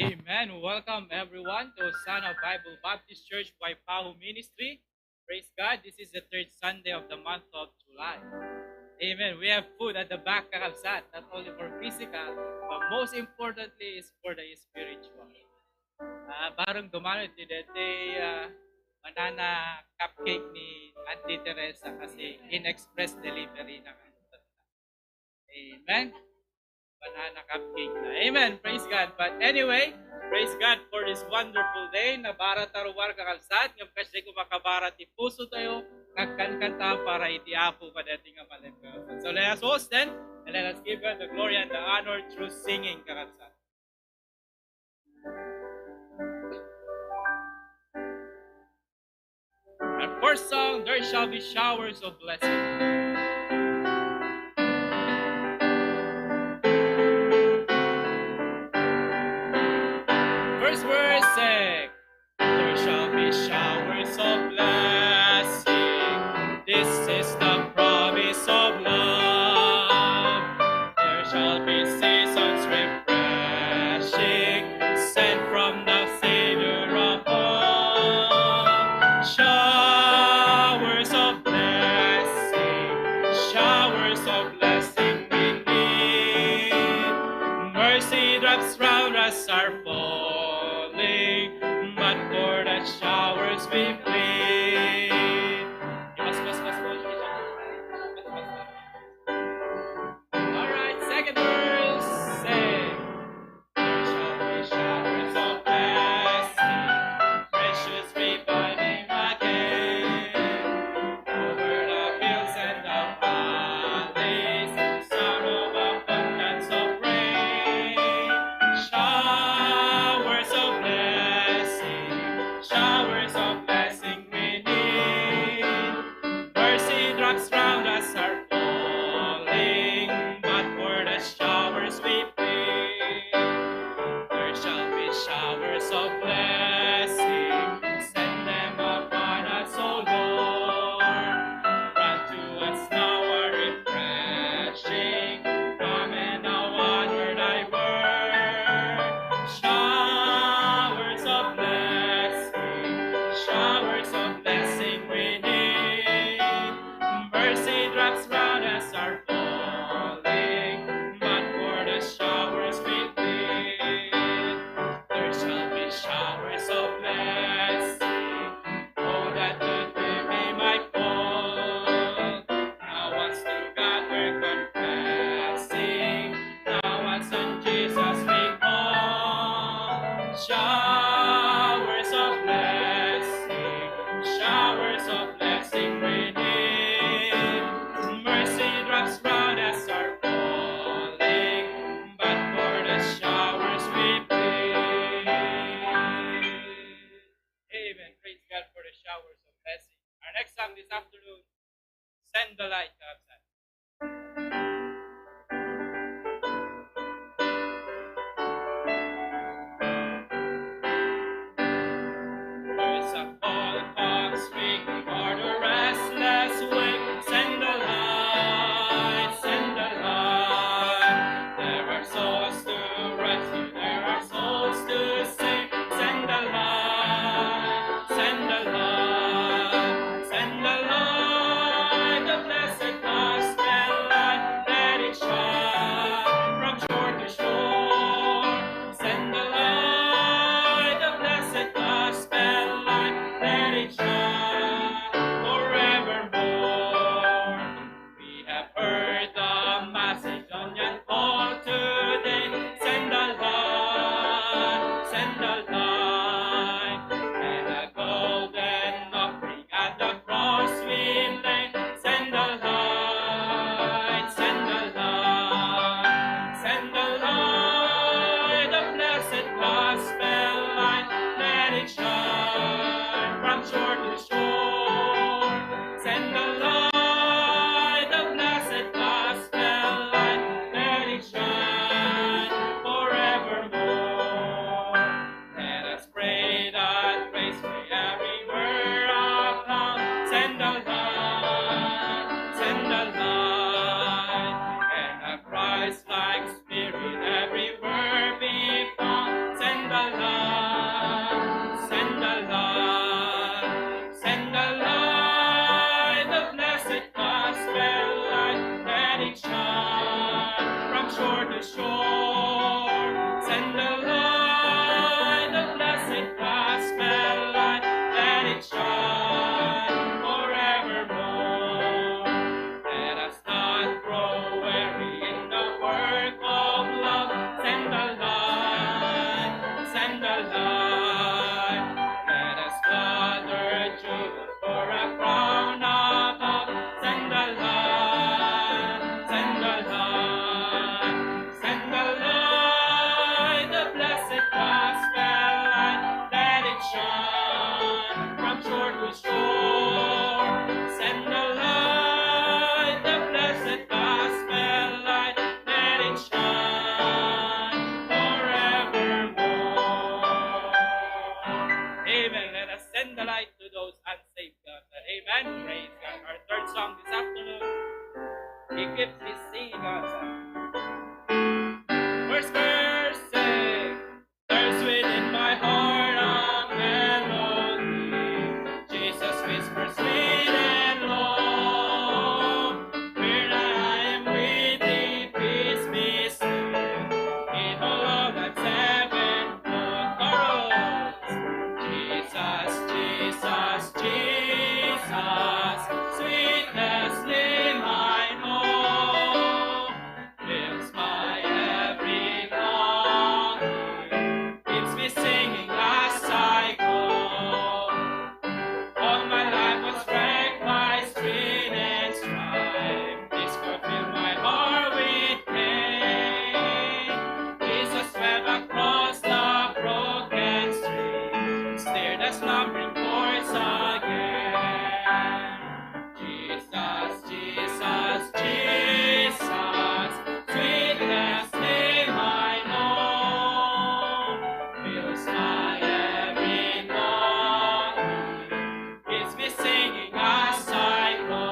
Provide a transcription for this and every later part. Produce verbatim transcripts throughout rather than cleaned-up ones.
Amen. Welcome everyone to Hosanna Bible Baptist Church Waipahu Ministry. Praise God. This is the third Sunday of the month of July. Amen. We have food at the back, kakabsat, not only for physical, but most importantly is for the spiritual. Ah, bareng dumano iti daytoy, ah, banana cupcake ni Auntie Teresa kasi in express delivery na. Amen. Banana cupcake na. Amen. Praise God. But anyway, praise God for this wonderful day. Nabara ta ruar, kakabsat, ngem kasdiay ko makabara ti puso tayo, nga agkankanta para iti Apo kadaytoy nga malem. So let us host then, and let us give God the glory and the honor through singing, kakabsat. Our first song, There Shall Be Showers of Blessing. First verse, say, "There shall be showers of blessing. This is the promise of love. There shall be seasons refreshing, sent from the Savior above. Showers of blessing, showers of blessing we need. Mercy drops round us are falling, but for the showers we plead." All right, second verse. Say, "There shall be showers of blessing, precious reviving again. Over the hills and the valleys, sound of abundance of rain. Showers of blessing, showers of blessing we need. Mercy drops round us are falling, but for the showers we plead. There shall be showers of blessing, send them upon us, O Lord. Grant to us now our refreshing, come and now honor thy word. Showers of blessing, showers of blessing we need. Mercy drops round us are falling, but for the showers we plead. There shall be showers of blessing, oh, that today we might fall. Now once to God we're confessing, now once on Jesus we call. Showers of blessing, showers of blessing we need. Mercy drops round us are falling, but for the showers we plead. Amen. Praise God for the showers of blessing. Our next song this afternoon, Send the Light, kakabsat. There's a call upon us, we ignore the restless wind. Send the light, send the light. There are souls to rescue, there are souls to save. Send the light, send the light, send the light of blessed light. And praise God. Our third song this afternoon. He keeps me singing God's song. First verse, sing. There's within my heart a melody. Jesus whispers sweet and low. Where I am waiting, peace be still. In all of that seven chorus. Jesus, Jesus, Jesus, sweetest name I know. Fills my every longing, keeps me singing as I go. All my life was wrecked by strain and strife. This could fill my heart with pain. Jesus wept across the broken stream, stirred the slumbering chords again. Jesus, Jesus, Jesus, sweetest name I know. Fills my every longing, keeps me singing as I go.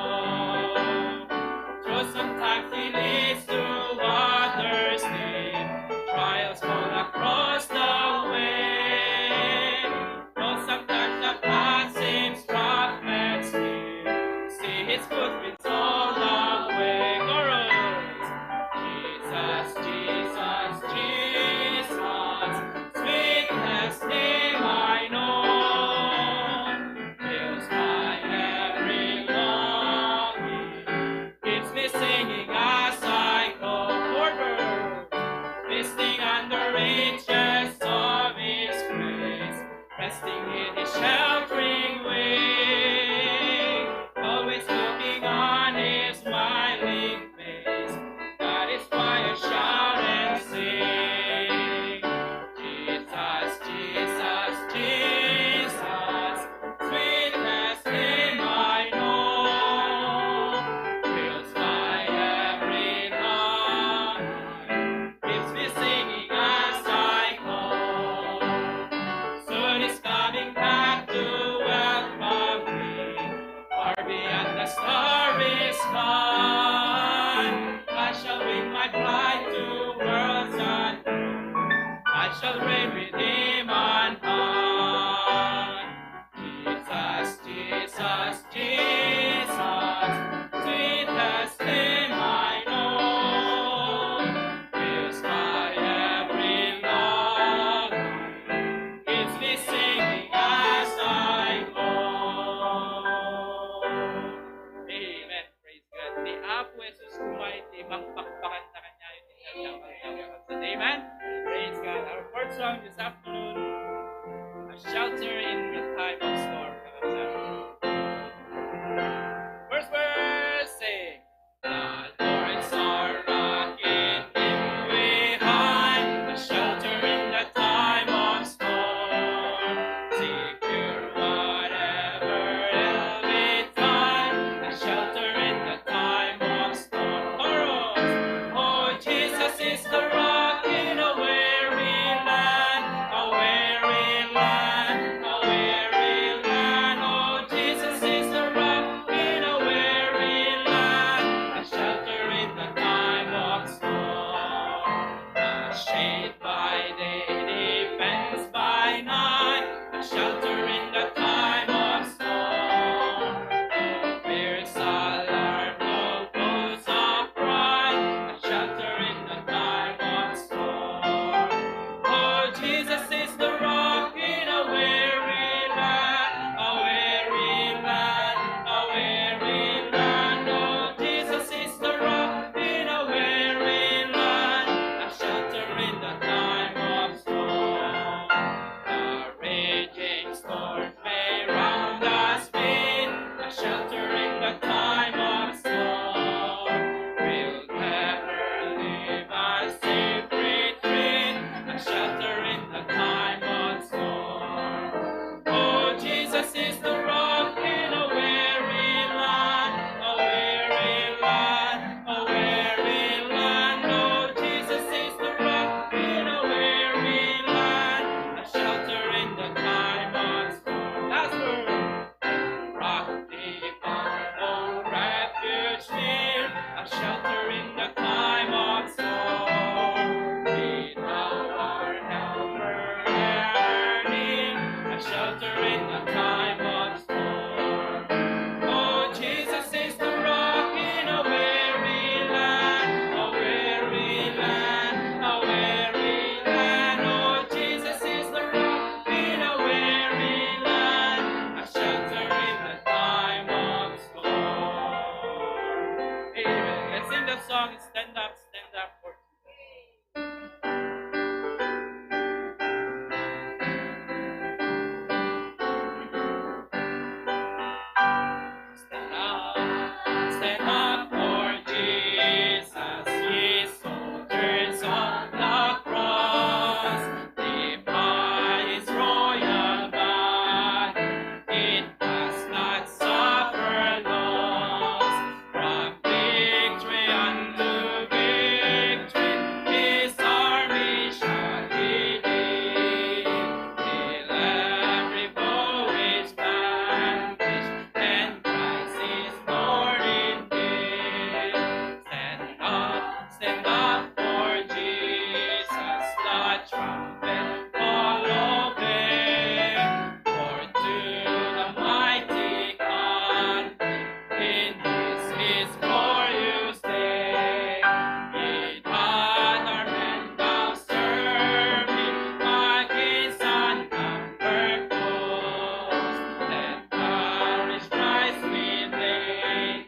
Through sometimes he leads to others deep. Trials fall across the way. Though sometimes the path seems rough and steep, see his footprints all the way. Chorus. Jesus, Jesus, Jesus, sweetest name I know. Fills my every longing, keeps me singing as I go. Forward. Resting on the riches of his grace, resting in his sheltering wing, always looking on his smiling face. That is why I shout and sing. Jesus, Jesus, Jesus, sweetest name I know. Fills my every longing, keeps me singing as I go. Soon is coming back to welcome me, far beyond the starry sky. I shall wing my flight to worlds unknown. I shall reign with him on high. Jesus, Jesus, Jesus, sweetest name I know. Fills my every longing, keeps me singing as I go. Amen. Praise God. Ni Apo Jesus kumay ti mangpakpakan ta kaniayo ti. Amen. Praise God. Our fourth song this afternoon. Stand up, stand up for Stand up, stand up for Jesus, ye soldiers on the cross. Defy his royal banner, it must not suffer loss. From victory unto victory, his army shall he lead, till every foe is vanquished, and Christ is Lord indeed. Stand up, stand up for Jesus, the trumpet call obey. For to the mighty conflict in this his glorious day. Ye other men thou serving, against unnumbered foes, let courage rise within,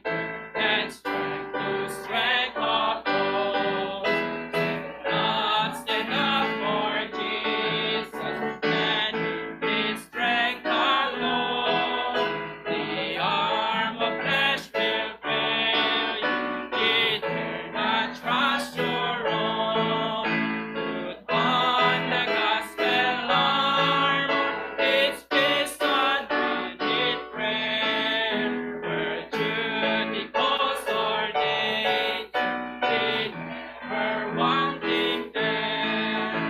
and strength to strength oppose. Stand up, stand up for Jesus, and in his strength alone. The arm of flesh will fail you, ye dare not trust your own. Put on the gospel armor, its peace and with it prayer. Where duty calls or danger, we never wanting there.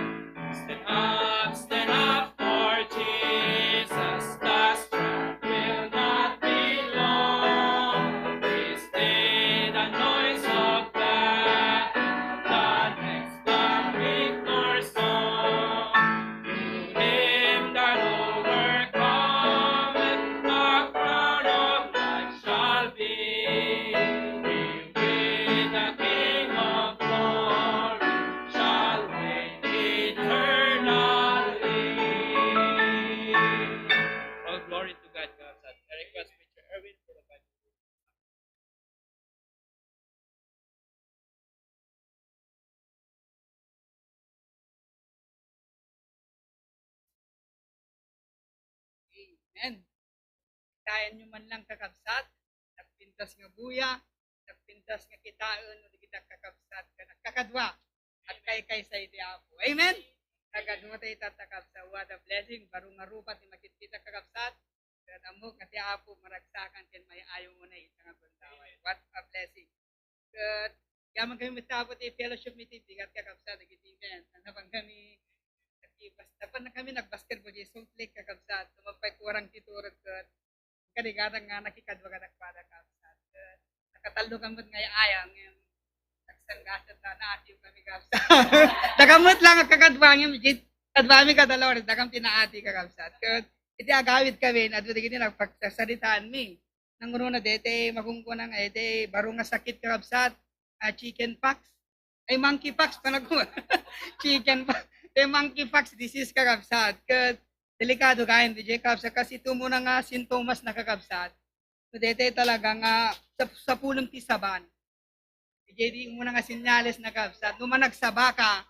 Stand up, stand up for Jesus, the strife will not be long. This day the noise of battle, the next the victor's song. To him that overcometh, a crown of life shall be. He with the King of glory shall reign eternally. All glory to God, God. I request Mister Erwin for the Bible. Amen. Kitaen nyo man lang, kakabsat, nagpintas nga buya, nagpintas nga kitaen, no, di kita, kakabsat, nga nagkakadua. At kay kaysa iti Apo. Amen? Nagkadua tayo, kakabsat. What a blessing. Baro nga rupa ti makit-, kita, kakabsat. Ket ammok nga ti Apo maragsakan ken may-ayo unay ita nga gundaway. What a blessing. Ket yaman kami met ti Apo ti fellowship meeting, bigat, kakabsat, dagiti men. Napan kami, nagbas-, napan kami nagbasketball di Salt Lake, kakabsat. Tumabpay kurang ti turod ket kadi gada nga nakikadua kadakuada, kakabsat. Ket nakatallo kami met nga ay-ayam, ngem nagsanggasan ta, naatiw kami, kakabsat. Dakamet lang a kakadua, ngem iti kaduami kada Lord, dakam ti naati, kakabsat. Ket iti agawid kami, adu dagiti nagpagsasaritaan mi. Nangruna daytoy, makungkuna nga iti baro nga sakit, kakabsat, a chicken pox. Ay, monkeypox pay nagkuna. Chicken pox. Ay, monkeypox disease, kakabsat. Ket delikado gayam diay, kakabsat, kas ito muna nga sintomas na, kakabsat. So, daytoy talaga nga sap-, sapulem ti saban. Diay di muna nga senyales na, kakabsat. No managsaba ka,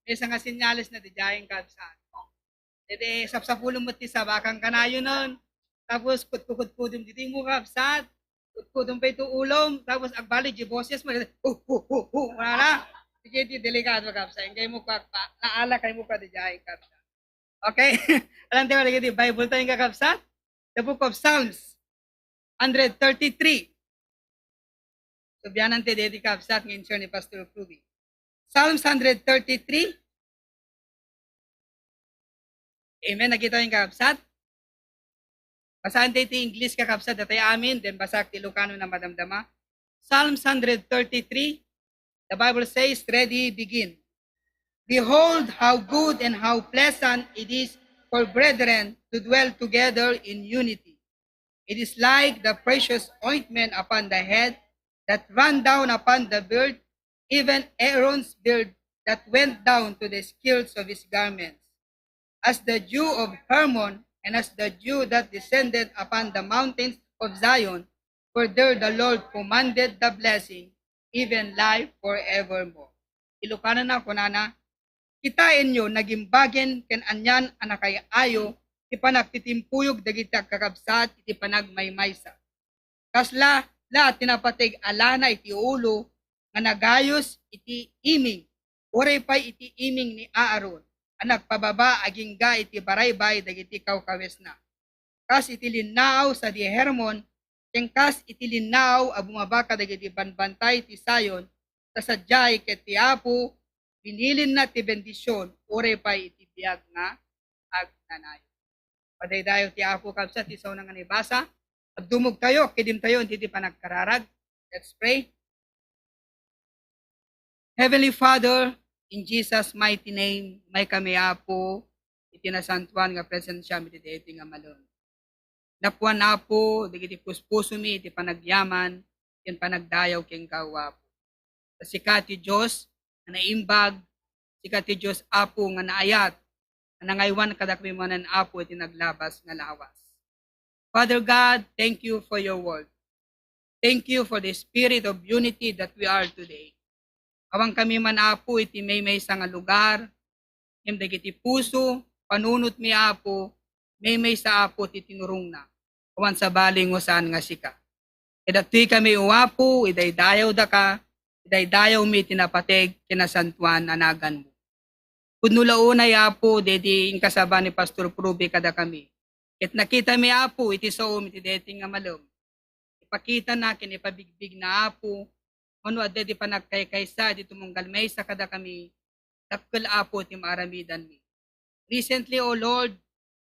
maysa nga senyales na diay, kakabsat. Daytoy sapsapulem met ti saba, kanayonen. Tapos kutkukudkudem ditoy imo, kakabsat. Kutkudem pay ito ulom. Tapos agbali diay boses mo, "Hu, hu, hu, hu," wala. Diay ti delikado, kakabsat. Inkay mo, kakabsat. Naala kay mo pa diay, kakabsat. Okay? Alam tayo lagi di Bible tayo, kakabsat. The book of Psalms, hundred thirty-three. So, biyanan ti daytoy, kakabsat, nga in-share ni Pastor Ruby. Psalms hundred thirty-three. Amen. Nakita yung, kakabsat? Basaan tayo ti English, kakabsat, datayo amin, then basaak ti Ilocano na madamdama. Psalms hundred thirty-three, the Bible says, ready, begin. Behold, how good and how pleasant it is for brethren to dwell together in unity. It is like the precious ointment upon the head that ran down upon the beard, even Aaron's beard that went down to the skirts of his garments. As the dew of Hermon, and as the dew that descended upon the mountains of Zion, for there the Lord commanded the blessing, even life forevermore. Ilokanana, kunana, kitaenyo, nagimbagen ken anian a nakay-ayo ti panagtitimpuyog dagiti agkakabsat iti panagmaymaysa. Kasla la ti napateg a lana iti ulo nga nagayus iti iming, uray pay iti iming ni Aaron a nagpababa agingga iti baraybay dagiti kawkawesna. Kas iti linnaaw sadi Hermon, ken kas iti linnaaw a bumaba kadagiti banbantay ti Sion, ta sadiay ket ti Apo, binilinna ti bendision, uray pay iti biag nga agnanayon. Padaydayaw ti Apo, kabsat, ti saona nga naibasa. Agdumogtayo, kidimtayo, iti panagkararag. Let's pray. Heavenly Father, in Jesus' mighty name, may kami, Apo, iti nasantuan nga presensiam iti daytoy nga malem. Napuan, Apo, dagiti puspusomi iti panagyaman, ken panagdayaw kenka, Apo. Ta sika ti Dios nga naimbag, sika ti Dios, Apo, nga naayat, nga nangaywan kadakami manen, Apo, iti naglabas nga lawas. Father God, thank you for your word. Thank you for the spirit of unity that we are today. Awan kami man, Apo, iti maymaysa nga lugar, ngem dagiti puso, panunotmi, Apo, maymaysa, Apo, ti tinurongna. Awan sabali nga saan nga sika. Ket datoy kami, O Apo, idaydayawdaka, idaydayawmi iti napateg ken nasantuan a naganmo. Pudno la unay, Apo, daydi inkasaba ni Pastor Pruby kadakami. Ket nakitami, Apo, iti saom iti daytoy nga malem. Ipakitana ken ipabigbigna, Apo, mano adda iti panagkaykaysa iti tumunggal maysa kadakami, dakkel, Apo, ti maaramidanmi. Recently, O Lord,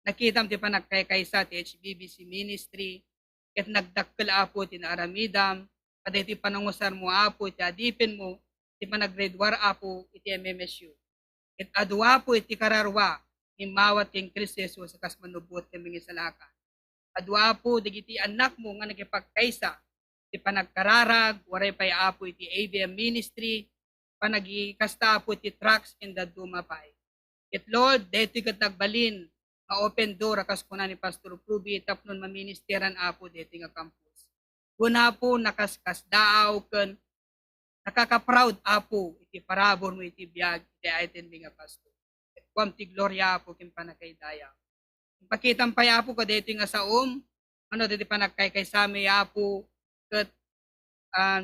nakitam ti panagkaykaysa ti H B B C ministry, ket nagdakkel, Apo, ti naaramidam, kadagiti panangusarmo, Apo, iti adipenmo, ti panaggraduar, Apo, iti M M S U. Ket adu, Apo, iti kararua, immawat ken Cristo Jesus a kas mannubbot ken mangisalakan. Adu, Apo, dagiti annakmo nga nakipagkaysa ti panagkararag, uray pay, Apo, iti A B M ministry, panagikasta, Apo, iti tracts ken dadduma pay. Ket, Lord, daytoy ket nagbalin nga open door a kas kuna ni Pastor Pruby tapno maministeran, Apo, daytoy nga campus. Wen, Apo, nakaskasdaaw ken nakaka-proud, Apo, iti paraburmo iti biag iti aytenmi nga pastor. Ket kuam ti gloria, Apo, ken panagkaydayaw. Ipakitam pay, Apo, kadaytoy nga saom, ano, daytoy panagkaykaysami, Apo, ket, ah,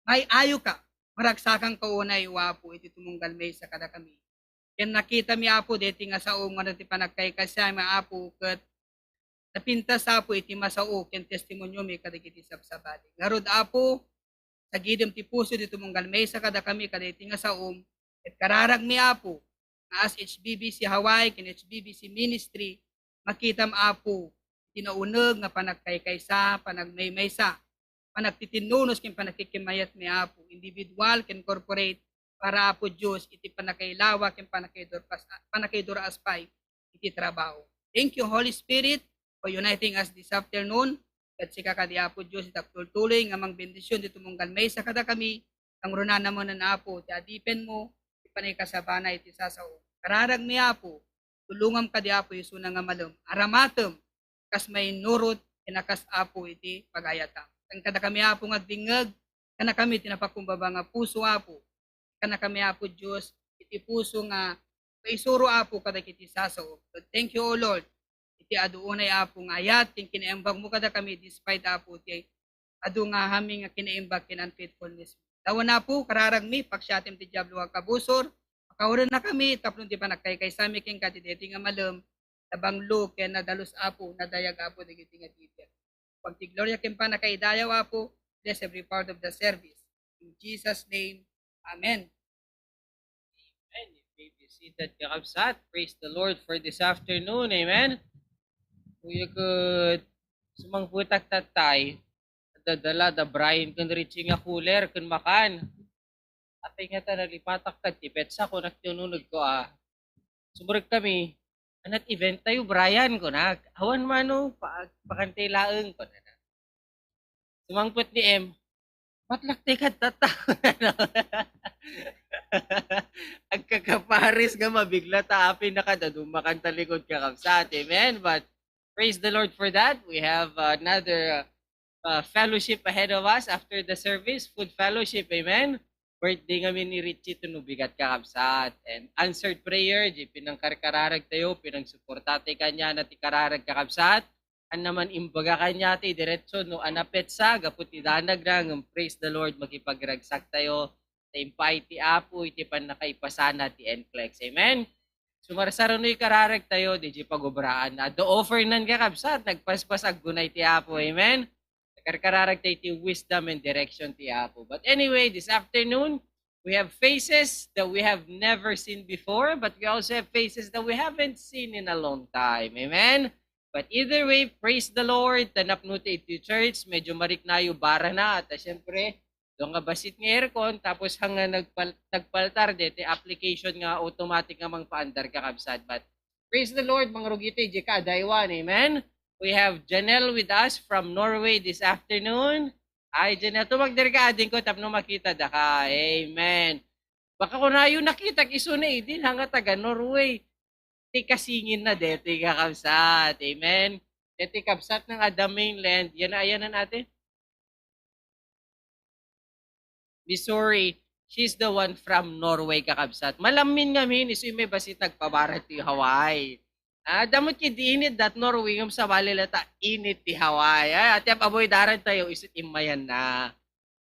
may-ayoka, maragsakanka unay, O Apo, iti tumunggal maysa kadakami. Ken nakitami, Apo, daytoy nga saom nga ti panagkaykaysami, Apo, ket napintas, Apo, iti masao ken testimoniomi kadagiti sabsabali. Ngarud, Apo, sagidem ti puso ti tumunggal maysa kadakami kadaytoy nga saom, ket kararagmi, Apo, nga as H B B C Hawaii ken H B B C Ministry, makitam, Apo, ti nauneg nga panagkaykaysa, panagmaymaysa, panagtitinnunos ken panagkikimmayatmi, Apo, individual ken corporate, para, Apo Dios, iti panakailawa ken panakaidurpas-, panakaiduraas pay iti trabaho. Thank you, Holy Spirit, for uniting us this afternoon. Ket sika kadi, Apo Dios, iti agtultuloy nga mangbendision ti tumunggal maysa kadakami, kangrunana manen, Apo, ti adipenmo, ti panagikasabana iti sasao. Kararagmi, Apo, tulongam kadi, Apo, isuna nga malem, aramatem, kas mainnurot, ken a kas, Apo, iti pagayatam. Ken kadakami, Apo, nga agdingngeg, kanakami ti napakumbaba nga puso, Apo. Kanakami, Apo Dios, iti puso nga paisuro, Apo, kadagiti sasao. But thank you, O Lord, iti adu unay, Apo, nga ayat ken kinaimbagmo kadakami despite, Apo, ti adu nga amin nga kinaimbag ken unfaithfulness. Dawan, Apo, kararagmi, paksiatem ti Diablo nga agkabusor, pakawanennakami tapno ti panagkaykaysami kenka ti daytoy nga malem, nabanglo ken nadalus, Apo, nadayag, Apo, dagiti nga bibiag. Pagtigloria ken panakaidayaw, Apo, bless every part of the service. In Jesus' name, amen. Amen. You may be seated, kakabsat. Praise the Lord for this afternoon. Amen. Kuya, good. Sumangputak tatay. Dadala da Brian ken Richie nga cooler ken makan. Apay nga ta nalipatak kad ti petsa ko, naktiununod ko, ah. Sumurek kami, "Anat event tayo, Brian?" ko na. "Awan mano, pa-, pakantay laeng," ko na. Sumangpet ni M, "Matlak ti kadtata." Agkakapares nga mabigla ta apay nakadaduma kan talikod, kakabsat. Amen. But praise the Lord for that. We have another, uh, uh, fellowship ahead of us after the service, food fellowship, amen? Birthday ngamin ni Richie, to no bigat, kakabsat. And answered prayer, di pinangkarkararag tayo, pinangsuporta tayo kanya na ti kararag, kakabsat. An naman imbaga kanya ti diretso no anapetsa, gapu ti danag na, ngem praise the Lord, makipagragsak tayo, ta impay ti Apo, iti pannakaipasana ti NCLEX. Amen? Sumarsarunoy kararag tayo, di di pagubraan. Adu offer nan kakabsat, nagpaspas aggunay ti Apo. Amen? Karkararag tayo ti wisdom and direction ti Apo. But anyway, this afternoon, we have faces that we have never seen before, but we also have faces that we haven't seen in a long time. Amen? But either way, praise the Lord. Tanap no ti iti church, medyo mariknayo barana. At uh, syempre, doon nga basit nga aircon, tapos hanga nagpal nagpaltar, dete application nga automatic nga mangpaandar, kakabsat. But praise the Lord, mangrugiti, di ka adaywan. Amen? We have Janelle with us from Norway this afternoon. Ay, Janelle, tumagder ka, ading ko, tapno makita da ka. Amen. Baka kunayo nakita, isu na idin, hanga taga Norway. Ti kasingin na, deti kakabsat. Amen? Deti kabsat ng Adam Mainland. Yan na, ayan na natin. Missouri, she's the one from Norway, kakabsat. Malamin ngamin, isu may basi nagpabara ti Hawaii. Ah, damot ki di init dat Norway, ngem sabali la ta init ti Hawaii. Ay, ati apoy daran tayo, isut imayan na.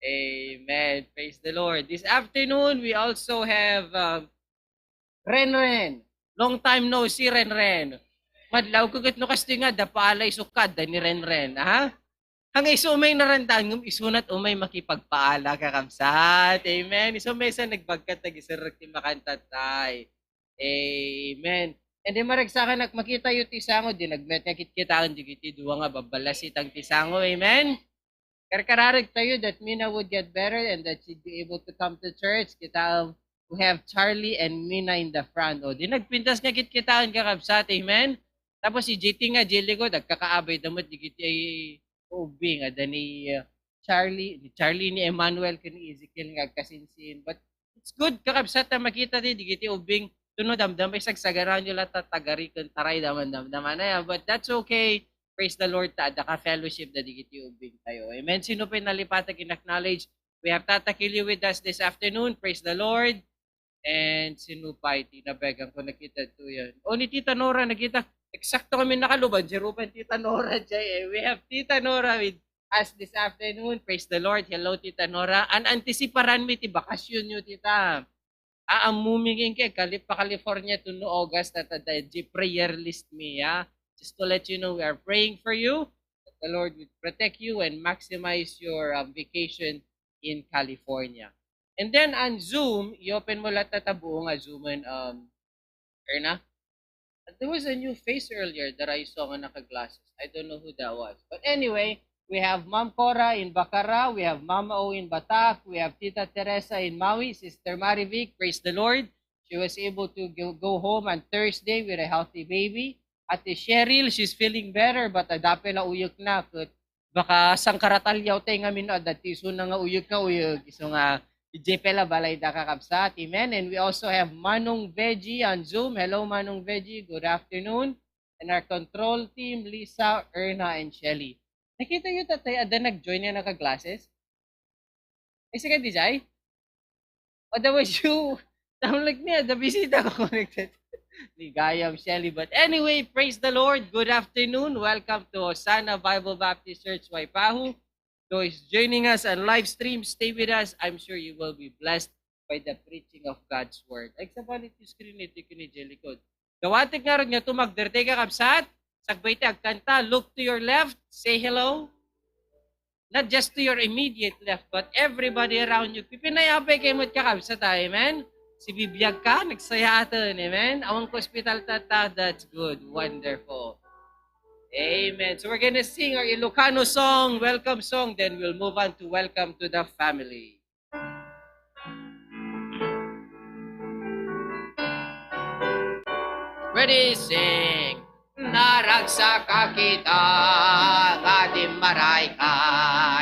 Amen. Praise the Lord. This afternoon, we also have um, Renren. Long time no see, Renren. Madlaw ko ket no kastoy nga, da paalay sukad, da ni Renren. Ha? Hangay isu umay narandan, ngem isunat umay makipagpaala, kakabsat. Amen. Isu umay sa nagbagkat, nagiserrek ti makantatay. Amen. And then, maragsakan, makita yu ti sango, di nagmet nga kitkitaen, di kiti dua nga babbalasitang ti sango. Amen. Karkararag tayo that Mina would get better and that she'd be able to come to church. Kita, um, we have Charlie and Mina in the front. O, di nagpintas nga kitkitaen, kakabsat. Amen? Tapos si J T nga, Jelly ko, nagkakaabay damot, di kiti ay ubing, ada ni uh, Charlie, ni Charlie, ni Emmanuel, ken ni Ezekiel nga agkasinsin. But it's good, kakabsat, ta makita ti, di kiti ubing, tuno damdam, ay sagsagaran nyo lahat, tatagari, ken taray, daman, damdaman na yan. But that's okay. Praise the Lord, ta adda ka fellowship da digiti ubing tayo. Amen. Sino pay nalipatag in acknowledge? We have Tata Kili with us this afternoon. Praise the Lord. And sino pay ti nabegan ko nakita to yan? O, ni Tita Nora, nakita. Eksakto kami nakaluban. Jerupan Tita Nora, J A. We have Tita Nora with us this afternoon. Praise the Lord. Hello, Tita Nora. An antisiparan mi ti bakasyon nyo, Tita. Aammumin ken kali pa California to no August at the prayer list mi, ha? Just to let you know, we are praying for you, that the Lord will protect you and maximize your um, vacation in California. And then on Zoom, i-open mo lahat na tabuo nga Zoom and um, Erna? There was a new face earlier that I saw nga naka-glasses. I don't know who that was. But anyway, we have Ma'am Cora in Bacara, we have Mama O in Batac, we have Tita Teresa in Maui, Sister Marivic, praise the Lord. She was able to go, go home on Thursday with a healthy baby. Ate Cheryl, she's feeling better, but adda pay la uyek na, ket baka sangkaratalyaw tayo ngamin, no, adda ti isuna nga uyek nga uyek. Isu nga, idiay pay la balayda, kakabsat. Amen. And we also have Manong Veggie on Zoom. Hello, Manong Veggie. Good afternoon. And our control team, Lisa, Erna, and Shelly. Nakita yu, tatay, adda nag-join nga naka-glasses? Ay, sige, di jay? Otherwise, you, I'm like, niya, the bisita ko connected. Ligaya, Shelly. But anyway, praise the Lord. Good afternoon. Welcome to Hosanna Bible Baptist Church, Waipahu. Those joining us on live stream, stay with us. I'm sure you will be blessed by the preaching of God's Word. Ay, sa balik yung screen nito, kini Jelly Code. Dawatek ngarud nga tumagder tayo, kakabsat. Sagbay ti agkanta, look to your left, say hello. Not just to your immediate left, but everybody around you. Pipinayabay kayo mo't kakabsat, amen? Si bibiyag ka, nagsayaatan, amen? Awan ko ospital tata, that's good, wonderful. Amen. So we're gonna sing our Ilocano song, welcome song, then we'll move on to welcome to the family. Ready, sing. Naragsak a kita nga dimmaray ka,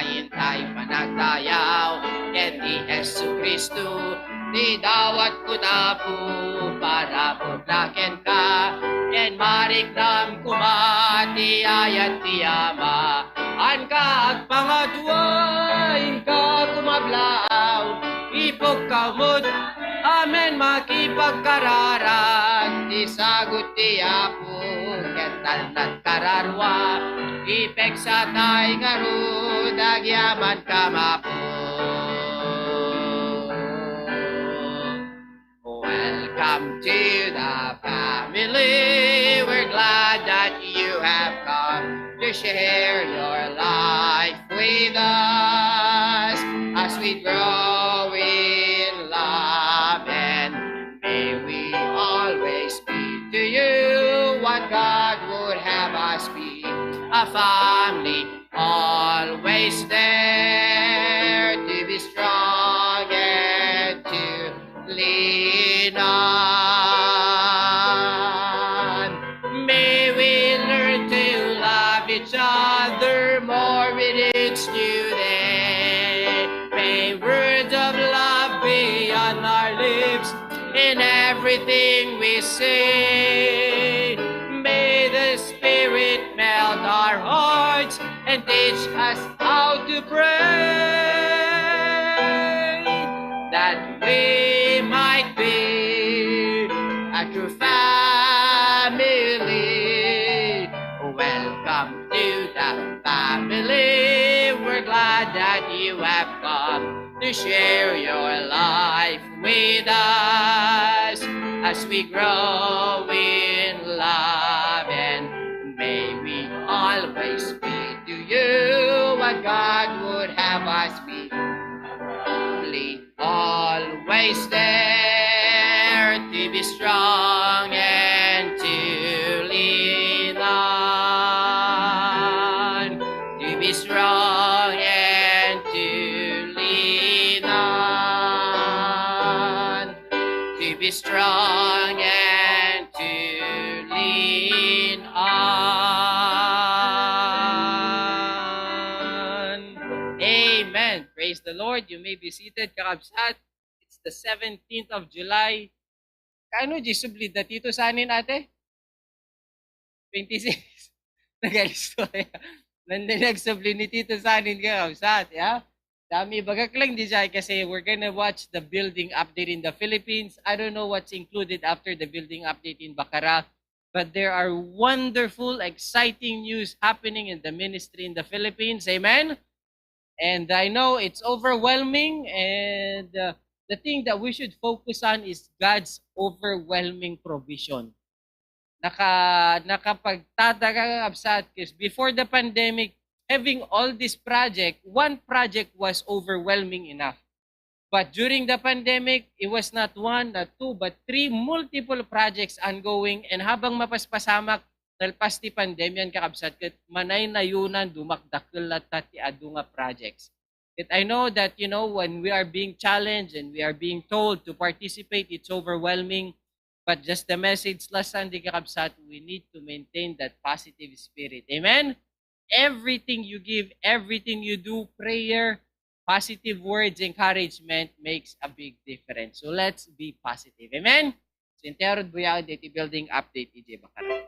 intay panagdayaw ken ni Jesu-Cristo, ti dawat ko tapu para pudna kenka, ken mariknam koma ti ayat ti Ama. Anka agpangadua, inka kumablaaw, ipukkaw met, amen makipagkararag, ti sagut ti Apo, ket talnat kararua, ipeksa tay ngarud, agyaman kamapo. Welcome to the family. We're glad that you have come to share your life with us as we grow in love. And may we always be to you what God would have us be, a family always there to be strong and to lean on. May we learn to love each other more with each new day. May words of love be on our lips in everything we say. May the Spirit melt our hearts and teach us how to pray, that we might be a true family. Welcome to the family. We're glad that you have come to share your life with us as we grow in love, and may we always be to you what God would have us be. Only always there to be strong and to lean on, to be strong and to lean on, to be strong and to lean on. Amen. Praise the Lord. You may be seated, kakabsat. It's the seventeenth of July. Kaano di subli dati ito sa anin, ate? Twenty-six. Nagalistorya. Nanda nagsubli ni Tito Sanin, kakabsat, ya? Dami bagak lang di dyan kasi we're gonna watch the building update in the Philippines. I don't know what's included after the building update in Bacara, but there are wonderful, exciting news happening in the ministry in the Philippines. Amen? And I know it's overwhelming, and uh, the thing that we should focus on is God's overwhelming provision. Naka, nakapagtataka, kakabsat, 'cause before the pandemic, having all this project, one project was overwhelming enough. But during the pandemic, it was not one, not two, but three multiple projects ongoing. And habang mapaspasamak, nalpas ti pandemya, kakabsat, ket manaynayunan, dumakdakkel latta ti adu nga projects. But I know that, you know, when we are being challenged and we are being told to participate, it's overwhelming. But just the message last Sunday, kakabsat, we need to maintain that positive spirit. Amen? Everything you give, everything you do, prayer, positive words, encouragement makes a big difference. So let's be positive. Amen? So, intero buya diti building update iti Bacara.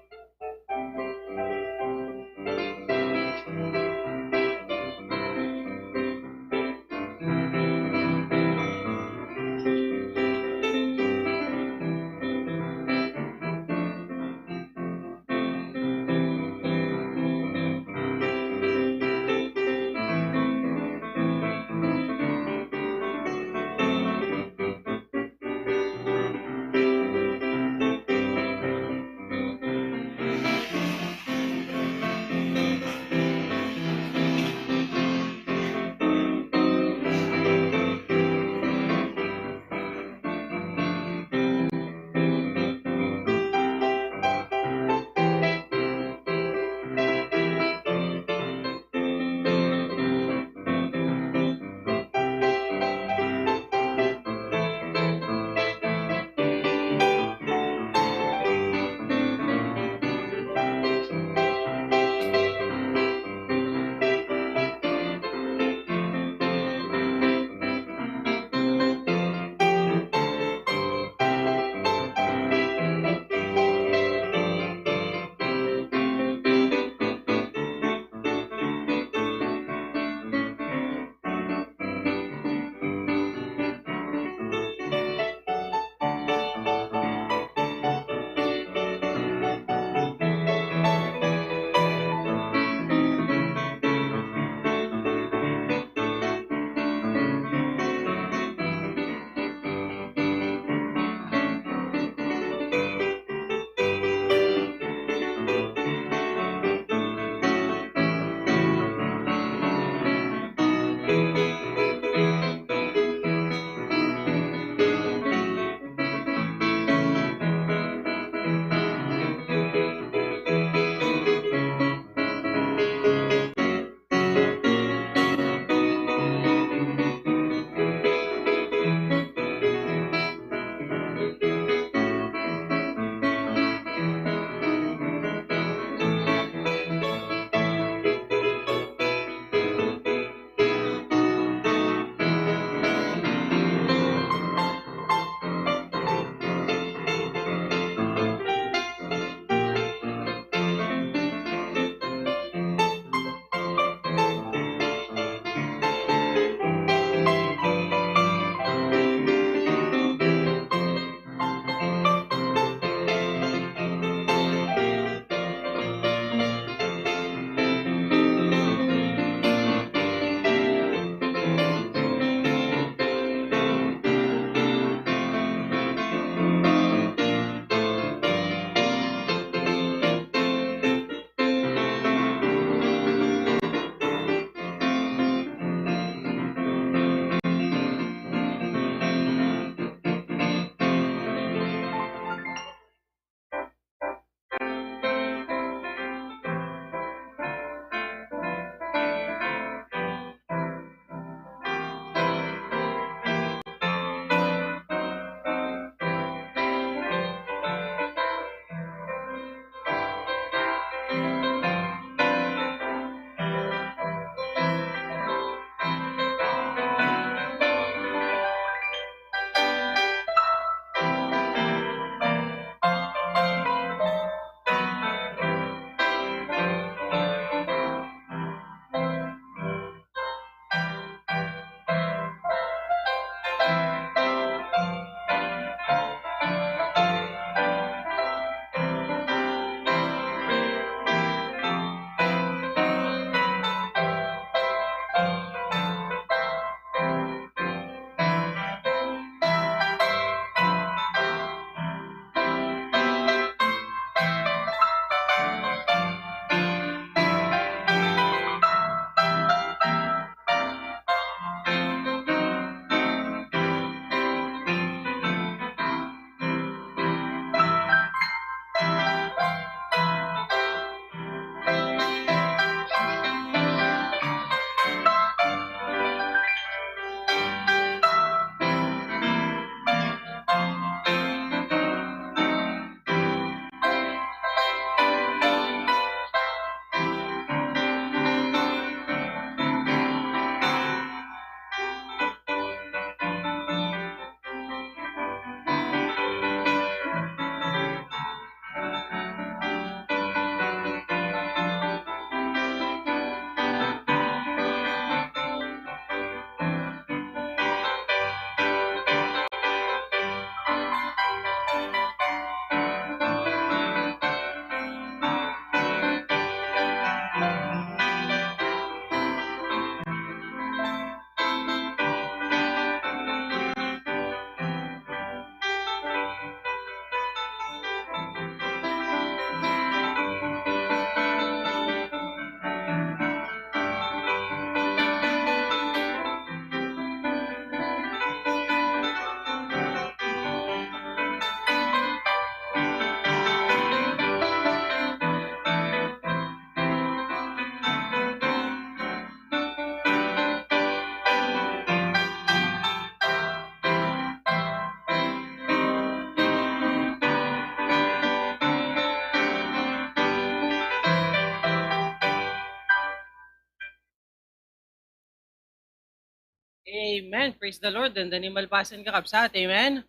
Amen. Praise the Lord. Dandani malpasen, kakabsat. Amen.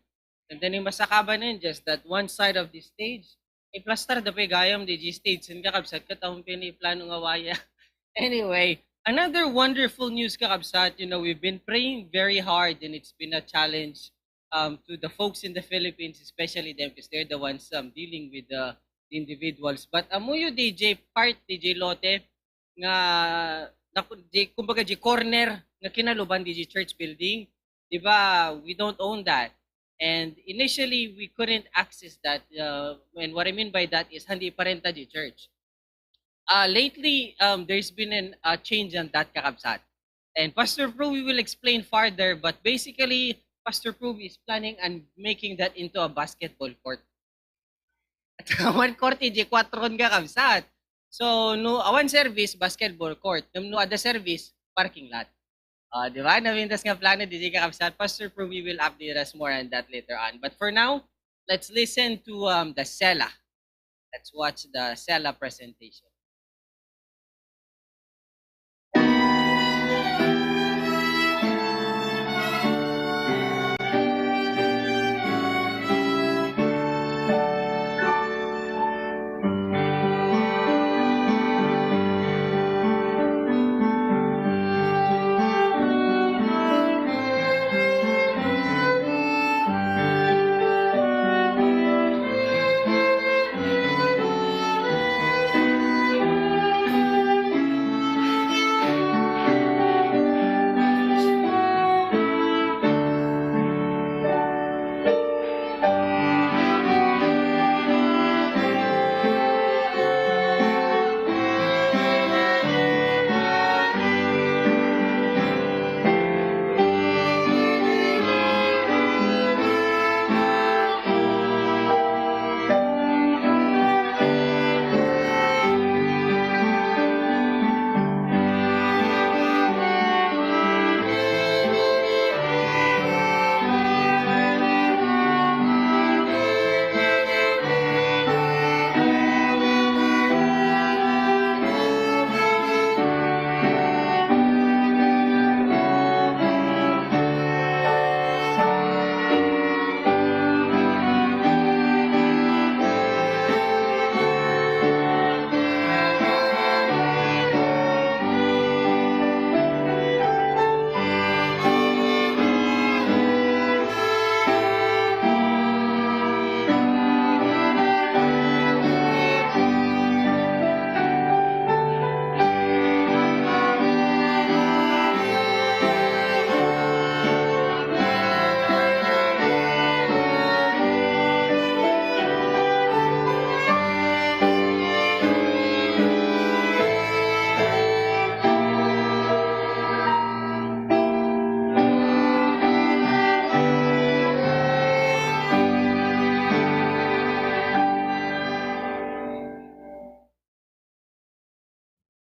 Dandani masakabanen, just that one side of the stage. Iplastar da pay gayam diay stage, sen kakabsat, ket awan pay ni plano nga waya. Anyway, another wonderful news, kakabsat. You know, we've been praying very hard, and it's been a challenge, um, to the folks in the Philippines, especially them, 'cause they're the ones, um, dealing with the individuals. But amoyo diay part diay lote nga, naku-, diay, kumbaga, diay corner nga kinaluban diay church building. Di ba, we don't own that. And initially, we couldn't access that. Uh, and what I mean by that is, haan iparenta diay church. Uh, lately, um, there's been an, a change on that, kakabsat. And Pastor Pro, we will explain further, but basically, Pastor Pro is planning on making that into a basketball court. Awan court diay kuatron, kakabsat. So, no awan service, basketball court. Ngem no adda service, parking lot. Ah, di ba? Napintas nga plano diay, kakabsat. Pastor Pro, we will update us more on that later on. But for now, let's listen to, um, the Sela. Let's watch the Sela presentation.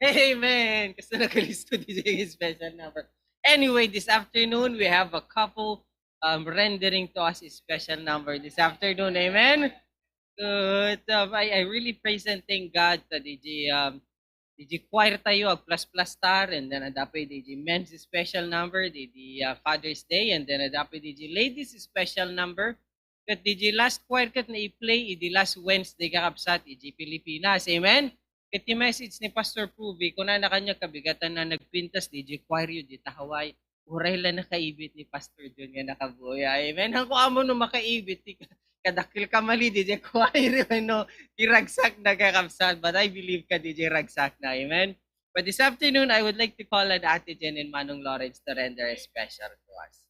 Amen. Kasta nakalisto diay special number. Anyway, this afternoon, we have a couple, um, rendering to us a special number this afternoon. Amen. Good. Um, I, I really praise and thank God ta diay, um, diay choir tayo, agplas-plastar, and then adda pay diay men's special number, diay, uh, Father's Day, and then adda pay diay ladies special number. Ket diay last choir ket naiplay idi last Wednesday, kakabsat, idiay Pilipinas. Amen? Ket ti message ni Pastor Pruvi, kunana kaniak, kabigatanna nagpintas diay choiryo diay Hawaii. Uray la nakaibit ni Pastor John nga nakabuya. Amen? Haanko ammo no makaibit ti kadakkel kamali diay choir wenno ti ragsakna, kakabsat. But I believe kadi diay ragsakna. Amen? But this afternoon, I would like to call on Ate Jen and Manong Lawrence to render a special to us.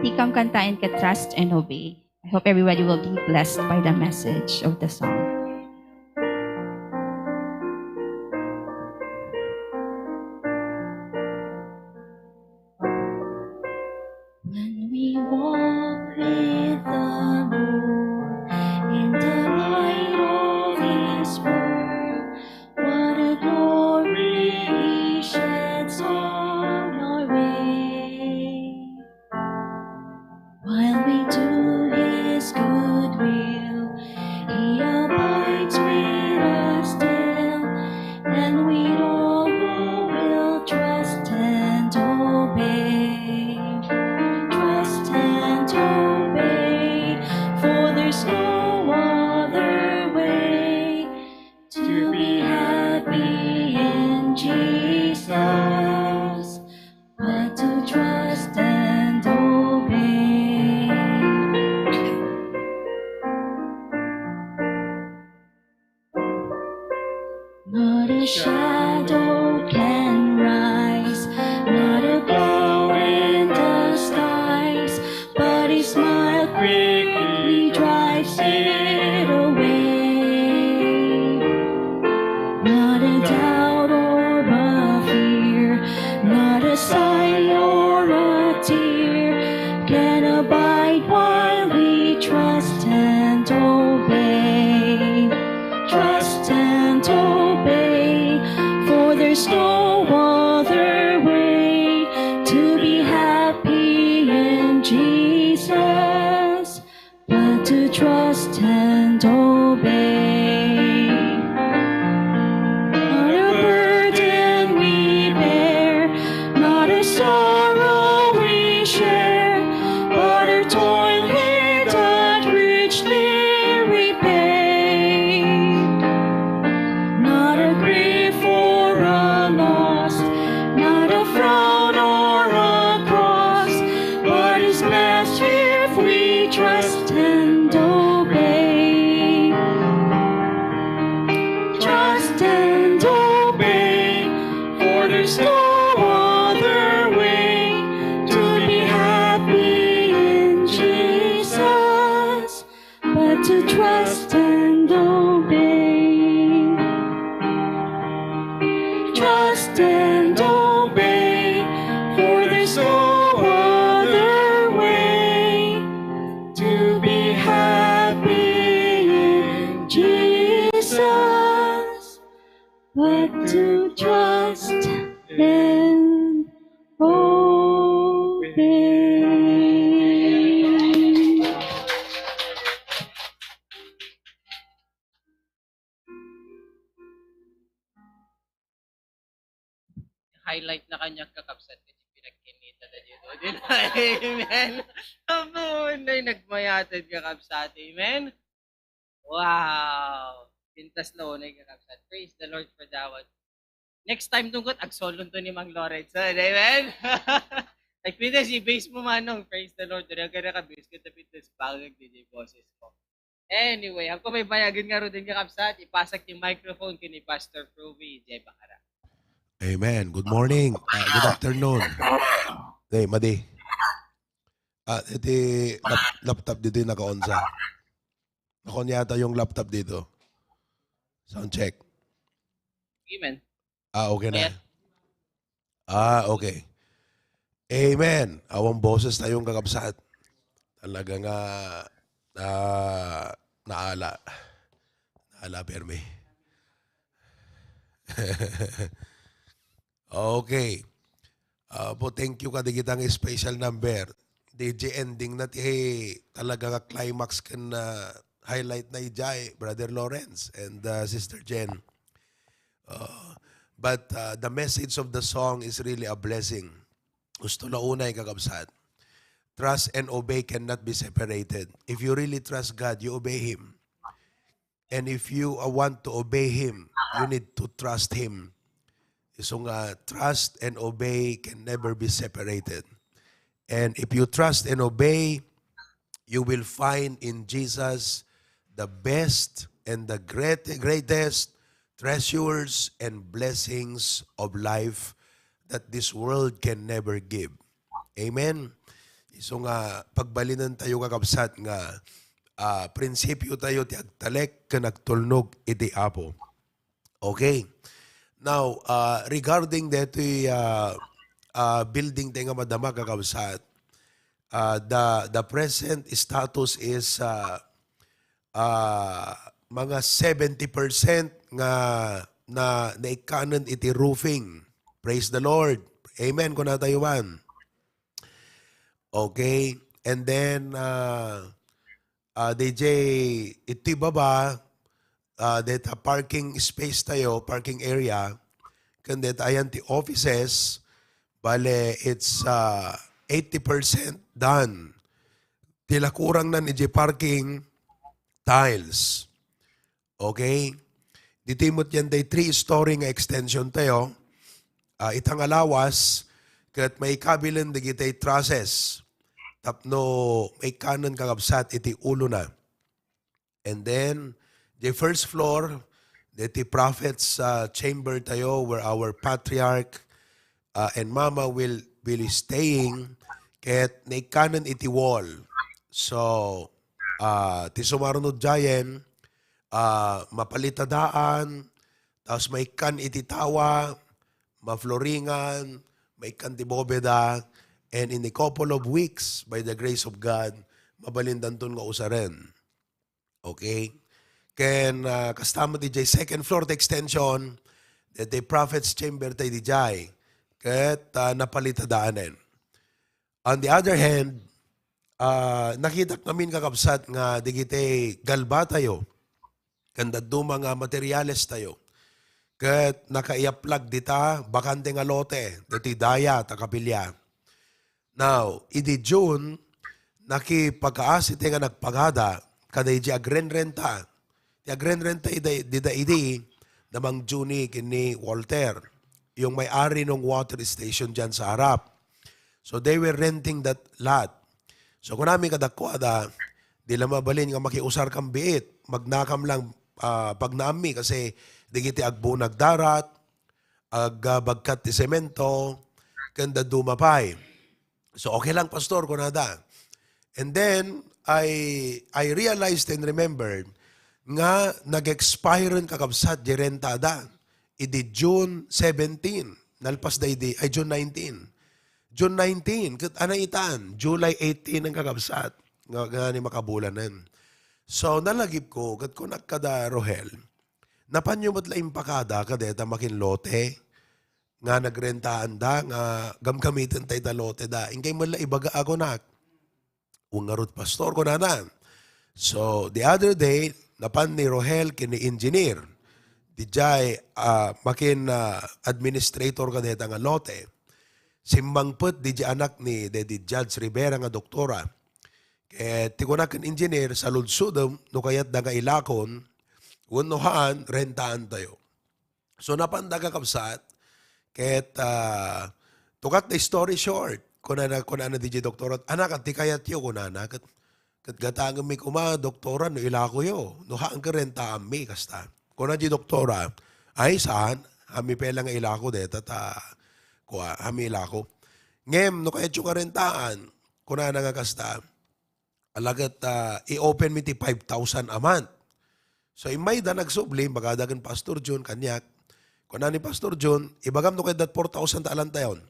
Tikam kantaen ket Trust and Obey. I hope everybody will be blessed by the message of the song. When we walk with the Lord in the light of His word, what a glory He sheds on our way. While we do His good will, He abides with us still, and we all who will trust and obey. Trust and obey, for there's no other way to be happy in Jesus but to trust and obey. Not a shadow can rise, not a cloud in the skies, but His smile quickly drives it away. Not a doubt or a fear, not a sigh or a tear can abide while we trust and obey. Trust and obey, for there's no other way to be happy in Jesus but to trust and obey. Not a burden we bear, not a sorrow we share, but our toil He doth richly repay. Not a grief or a loss, not a frown or a cross, but is blessed if we trust and obey. Trust and obey, for there's no other way to be happy in Jesus but to trust and obey. Trust and obey, for there's no other way to be happy in Jesus but to trust and obey. Highlight na kaniak, kakabsat, ket pinagkinita da dito. Amen. Apo, nay nagmayatid, kakabsat. Amen. Wow. Pintas la unay, kakabsat. Praise the Lord for that one. Next time, tungkot, agsolonto ni Mang Lorenzo. Amen. Ay, pwede si bass mo, Manong. Praise the Lord. Dira ka naka-bass ka, tapit na sa bagay, di, di boses ko. Anyway, ako may bayagan nga rudin, kakabsat, ipasag ti microphone kini Pastor Pruvi J. Bacara. Amen. Good morning. Ah, good afternoon. Hey, Madi. Ah, iti lap-, laptop dito yung naka-on sa. Naka-on yata yung laptop dito. Sound check. Amen. Ah, okay na. Ayan. Ah, okay. Amen. Awan boses tayong kakabsat. Talaga nga, ah, naala. Naala, permi. Okay. Ah, po, thank you kadigitang special number. D J ending na ti talaga nga climax ken, ah, highlight na ijay, Brother Lawrence and, ah, Sister Jen. Uh, but, uh, the message of the song is really a blessing. Gusto la unay, kakabsat. Trust and obey cannot be separated. If you really trust God, you obey Him. And if you, uh, want to obey Him, you need to trust Him. So nga, trust and obey can never be separated. And if you trust and obey, you will find in Jesus the best and the great, greatest treasures and blessings of life that this world can never give. Amen. Isu nga pagbalinentayo, kakabsat, nga, ah, prinsipiotayo ti agtalek ken agtulnog iti Apo. Okay. Now, ah, regarding detoy, ah, ah, building tayo nga madama, kakabsat, ah, the, the present status is, ah, ah, mga seventy percent nga na, naikkanen iti roofing. Praise the Lord. Amen, kunatayo man. Okay. And then, ah, ah, D J, iti baba, ah, deta parking space tayo, parking area, ken deta ayan ti offices, bale, it's, ah, eighty percent done. Ti la kurangnan iti parking, tiles. Okay? Ditoy met yan day three-story nga extension tayo. Ah, ita nga lawas, ket maikabilen dagiti trusses tapno maikkanen, kakabsat, iti ulona. And then, the first floor, deti prophets, ah, chamber tayo, where our patriarch, ah, and mama will, will be staying, ket naikkanen iti wall. So, ah, ti sumaruno diayen, ah, mapalitadaan, tapos maikkan iti tawa, mafloringan, maikkan ti bobeda, and in a couple of weeks, by the grace of God, mabalindanton nga usaren. Okay? Ken, ah, kasta met idiay second floor ti extension, deti prophet's chamber tayo didiay. Ket, ah, napalitadaanen. On the other hand, ah, nakitak ngamin, kakabsat, nga digiti galba tayo, ken dadduma nga materials tayo, ket nakaiyaplag dita bakante nga lote, deti daya ta kapilya. Now, idi June, nakipakaasi ti nga nagpagada kada idi agrenrenta. Ti agrenrenta ida, dida idi, da Mang Juni ken ni Walter, yung may-ari ng water station dyan sa harap. So they were renting that lot. So kunami kadakuada, di la mabalin nga makiusar kan biit, magnakam lang, ah, pagnaammi kasi digiti agbunag darat, ag, ah, bagkat ti semento, ken dadduma pay. So, "Okay lang, Pastor," kunada. And then, I, I realized and remembered nga nag-expire, kakabsat, di rentada idi June seventeen. Nalpas da idi, ay, June nineteen. June nineteen, ket ana itan, July eighteen ang, kakabsat, nga, nga ni makabulanen. So, nalagip ko, ket kunak kada Rohel, "Napanyo met la impakada kadeta makin lote nga nagrentaanda nga gamgamiten tay da lote da. Inkay met la ibaga," kunak. "Wen ngarud, Pastor," kunana. So, the other day, napan ni Rohel ken ni Engineer, didiay, ah, makin, ah, administrator kadeta nga lote. Simmangpet didiay anak ni, daydi Judge Rivera nga doktora. Ket ti kunak ken Engineer, saludsodem no kayatda nga ilakon, wenno haan, rentaantayo. So, napanda, kakabsat, ket, ah, to cut the story short, kunana, kunana didiay doktora, "Anak, ti kayatyo," kunana, ket, "Ket gatangenmi koma, doktora, no ilakoyo, no haan ket rentaanmi," kasta. Kuna didiay doktora, "Ay, saan, haanmi pay la nga ilako deta, ta, kua, haanmi ilako. Ngem, no kayatyo nga rentaan," kunana nga kasta, "Ala ket, ah, i-open mi ti five thousand a month." So, immayda nagsubli, imbagada ken Pastor Jun, kaniak. Kuna ni Pastor Jun, "Ibagam no kayatda four thousand ta alantayon.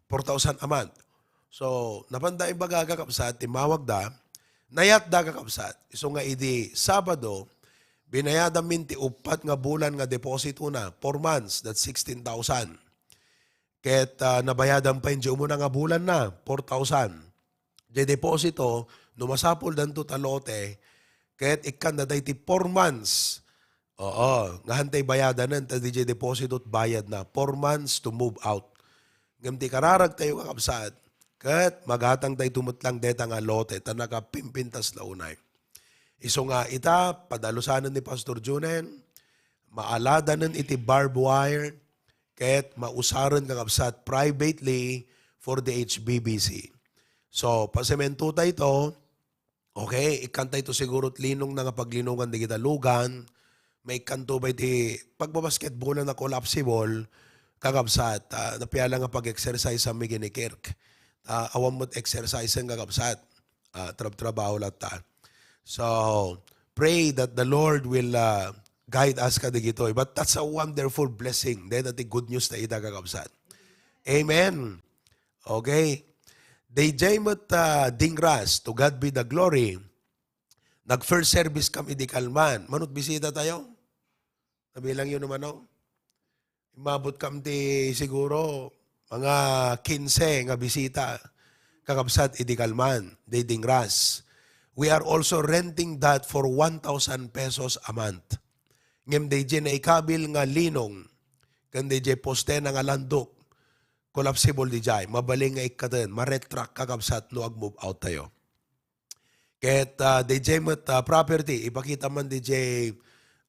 Four thousand a month." So, napanda imbaga, kakabsat, timmawagda, nayatda, kakabsat. Isu nga idi Sabado, binayadanmin ti uppat nga bulan nga depositona, four months, that's sixteen thousand. Ket, ah, nabayadan pay diay umuna nga bulan na, four thousand. Diay deposito, no masapuldanto ta lote, ket ikkanda daydi four months. Oo, nga hantay bayadanen, ta diay deposito bayad na, four months to move out. Ngem ti kararagtayo, kakabsat, ket magatangtayto met lang deta nga lote, ta nakapimpintas la unay. Isu nga ita, padalusanen ni Pastor Junen, maaladanen iti barbed wire, ket mausaren, kakabsat, privately for the H B B C. So, pasementotayto, okay, ikkantayto siguro ti linongna nga paglinongan dagita lugan, maikkanto pay ti pagbabasketbolan a collapsible, kakabsat, ah, napiala nga pag-exercise a mi ken ni Kirk. Ah, awan met exercise, kakabsat. Ah, trab-trabaho latta. So, pray that the Lord will, ah, guide us kadagitoy. But that's a wonderful blessing. Dayta ti good news ta ita, kakabsat. Amen. Okay. Dayjay met, ah, Dingras, to God be the glory. Nag-first service kam idi kalman. Manut bisita tayo? Nabilang yun naman, no? Umabot kam ti siguro mga kinse nga bisita, kakabsat, idi kalman, di Dingras. We are also renting that for one thousand pesos a month. Ngem dayjay naikabil nga linong, ken dayjay postena nga landok, collapsible dayjay, mabalin nga ikkaten, ma-retract, kakabsat, no ag-move out tayo. Ket, ah, dayjay met, ah, property, ipakita man dayjay,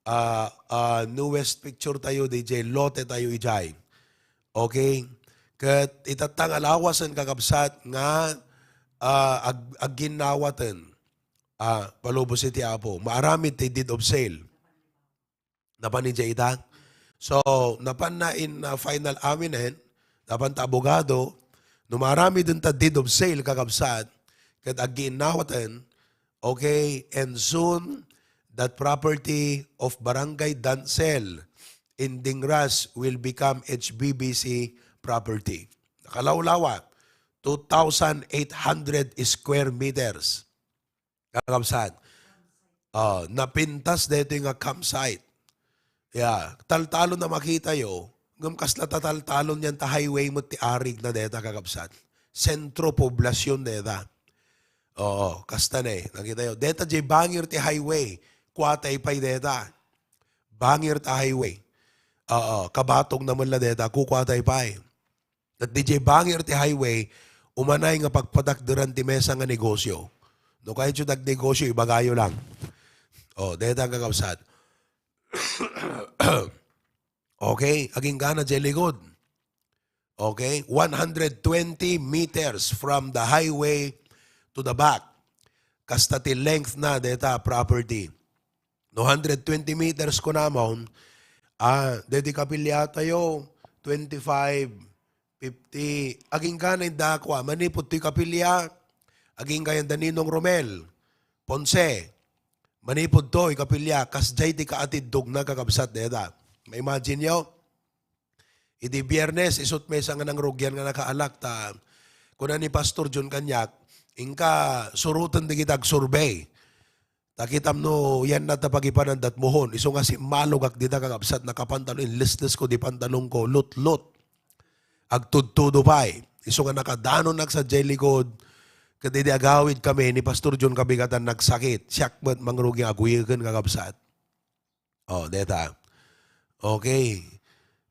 ah, ah, newest picture tayo, dayjay lote tayo idiay. Okay? Ket itatta nga lawasen, kakabsat, nga, ah, ag-, agginnawaten, ah, palubos iti Apo. Maaramid ti deed of sale. Napan idiay ita. So, napan na in, uh, final aminen, napan ta abogado, no maaramiden ta deed of sale, kakabsat, ket aggiinnawaten, okay, and soon, that property of Barangay Dancel in Dingras will become H B B C property. Nakalawlawa, two thousand eight hundred square meters. Kakabsat. Ah, napintas daytoy nga campsite. Ya, taltalon na makita yo, ngem kasla ta taltalon yan ta highway met ti arig na deta, kakabsat. Sentro poblacion deta. Oo, kasta na eh. Nakita yo. Deta jay bangir ti highway. Kuatay pay deta. Bangir ta highway. Oo, kabatong na man la deta. Kukuatay pay. Ket diay bangir ti highway, umanay nga pagpatakderan ti mesa nga negosyo. No kayatyo ti agnegosyo, ibagayo lang. O, deta, kakabsat. Okay, agingga na diay likod. Okay, one hundred twenty meters from the highway to the back. Kasta ti length na deta property. No, hundred twenty meters kunamon, ah, daydi kapiliatayo, twenty-five, fifty, agingga na indakua, manipud toy kapilia, agingga yan da Ninong Romel Ponce, manipud toy kapilia, kasdiay ti kaatiddogna, kakabsat, deta. Ma-imagine yo? Idi Biyernes, isut' mesa nga nangrugian nga nakaalak, ta kuna ni Pastor John kaniak, "Inka, suroten dagiti agsurbey. Ta kitam no yan na ta pagipanan dat muhon." Isu nga simmalogak dita, kakabsat, nakapantalon, inleslesko di pantalonko, lutlot. Agtudtudo pay. Isu nga nakadanonak sadiay likod, ket idi agawidkami ni Pastor John Kabigatan, nagsakit. Siak met mangrugi nga aguyeken, kakabsat. Oh, deta. Okay.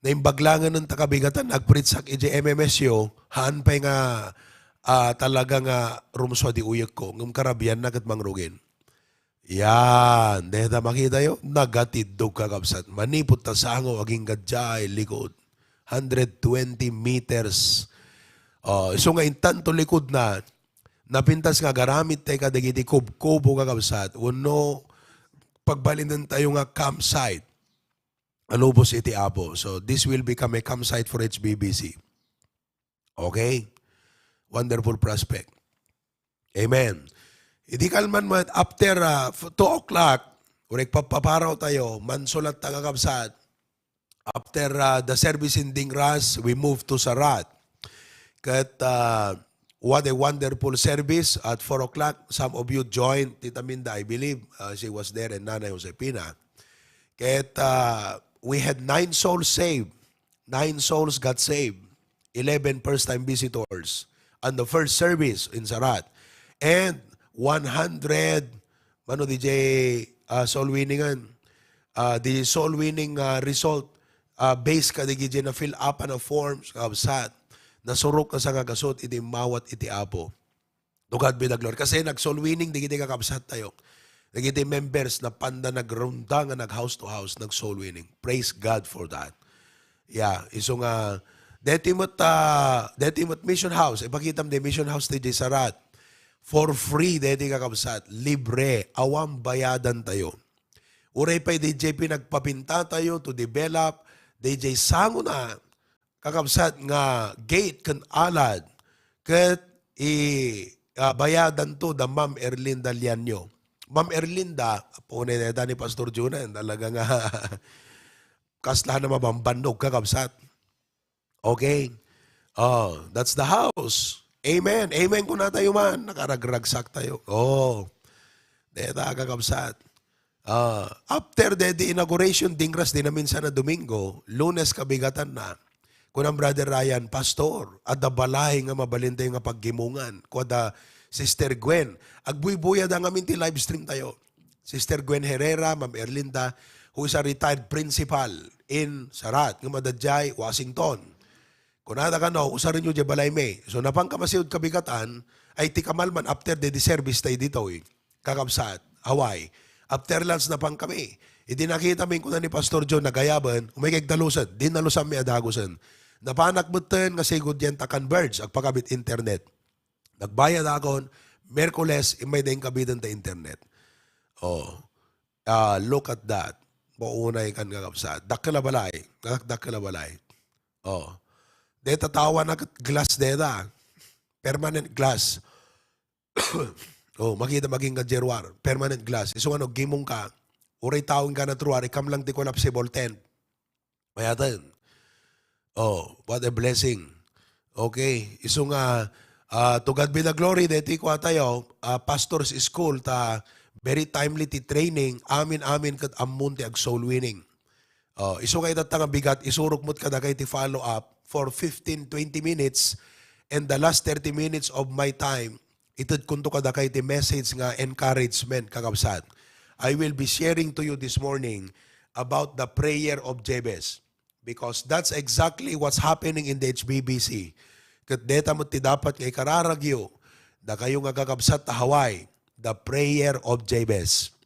Naimbag langen ta Kabigatan, nagpritsak idiay M M S U, haan pay nga, ah, talaga nga rumsua di uyekko, ngem karabianna ket mangrugin. Yan, deta makita yo, nagatiddog, kakabsat. Manipud ta sango, agingga diay likod. Hundred twenty meters. Oh, isu nga intanto likod na, napintas nga agaramid tayo kadagiti kubkubo, kakabsat, wenno pagbalinen tayo nga campsite a lubos iti Apo. So, this will become a campsite for H B B C. Okay? Wonderful prospect. Amen. Idi kalman met, after, ah, f-, two o'clock, uray papaparaw tayo, mansulat ta, kakabsat, after, uh, the service in Dingras, we move to Sarat. Ket, uh, what a wonderful service at four o'clock. Some of you joined, Tita Minda, I believe. Uh, she was there, and Nanay Josepina. Ket, uh, we had nine souls saved. Nine souls got saved. Eleven first-time visitors on the first service in Sarat. And one hundred, mano, D J, uh, soul winningan. Ah, di soul winning, ah, result, ah, based kadagiti na-fill up na forms, kabsat. Nasurok a sangagasut iti immawat iti Apo. To God be the glory. Kasi nag-soul winning, dagiti kakabsat tayo. Dagiti members, napanda nagrunda nga nag-house to house, nag-soul winning. Praise God for that. Yeah, isu nga, deti met, ah, deti met mission house, ipakitam di mission house ti Sarat. For free, deti kakabsat, libre, awan bayadan tayo. Uray pay D J pinagpapinta tayo to develop, D J sango na, kakabsat nga gate ken alad, ket i, ah, bayadanto da Ma'am Erlinda Lianyo. Ma'am Erlinda, apo ni deta ni Pastor Jonah, talaga nga kasla na mabambannog, kakabsat. Okay. Oh, that's the house. Amen. Amen kuna tayo man. Nakaragragsak tayo. Oh. Deta, kakabsat. Ah, after the, the inauguration, dingras di naminsan a Domingo, Lunes kabigatan na. Kuna Brother Ryan, "Pastor, adda balay nga mabalin tayo nga paggimongan." Kuada Sister Gwen, "Agbuybuya da ngamin ti live stream tayo." Sister Gwen Herrera, Ma'am Erlinda, who is a retired principal in Sarat, nga madaydiay Washington. Kunada kano, "Usarenyo diay balaymi." So, napan ka masiud kabigatan, ay ti kamalman after the, the service tayo ditoy, kakabsat, away. After lunch, napan kami. Idi nakita mi, kuna ni Pastor John, nagayaben, umay kay dalusen, di nalusan mi a dagusen. Napanak metten nga sigud yan ta converge, agpakabit internet. Nagbayad akon, Miyerkules, immay da inkabiten ta internet. Oh. Ah, look at that. Maunay kan nga kabsat. Dakkel a balay. Dakkel a balay. Oh. Deta tawa na ket glass deta. Permanent glass. Oh, makita maging nga Gerwar. Permanent glass. Isu nga no, gimong ka. Uray tao nga naturuar, ikam lang ti collapsible tent. Mayaten. Oh, what a blessing. Okay. Isu nga, ah, to God be the glory, deti kua tayo, ah, pastor's school, ta very timely ti training, amin-amin ket ammon ti ag-soul winning. Oh, isu nga itatta nga bigat, isurok met kadakay ti follow-up for fifteen, twenty minutes, and the last thirty minutes of my time, itedkonto kadakay ti message nga encouragement, kakabsat. I will be sharing to you this morning about the prayer of Jabez, because that's exactly what's happening in the H B B C. Ket deta met ti dapat nga ikararagyo, dakayo nga kakabsat ta Hawaii, the prayer of Jabez.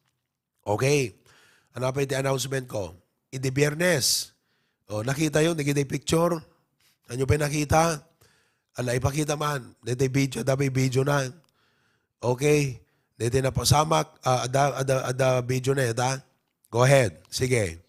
Okay. Ano pa iti announcement ko? Idi Biyernes. O, nakita yo, dagiti picture? Ano pa nakita? Ala, ipakita man. Dagiti video, dapat video na. Okay. Dagiti napasamak, ah, ada, ada, ada video na, ada? Go ahead. Sige.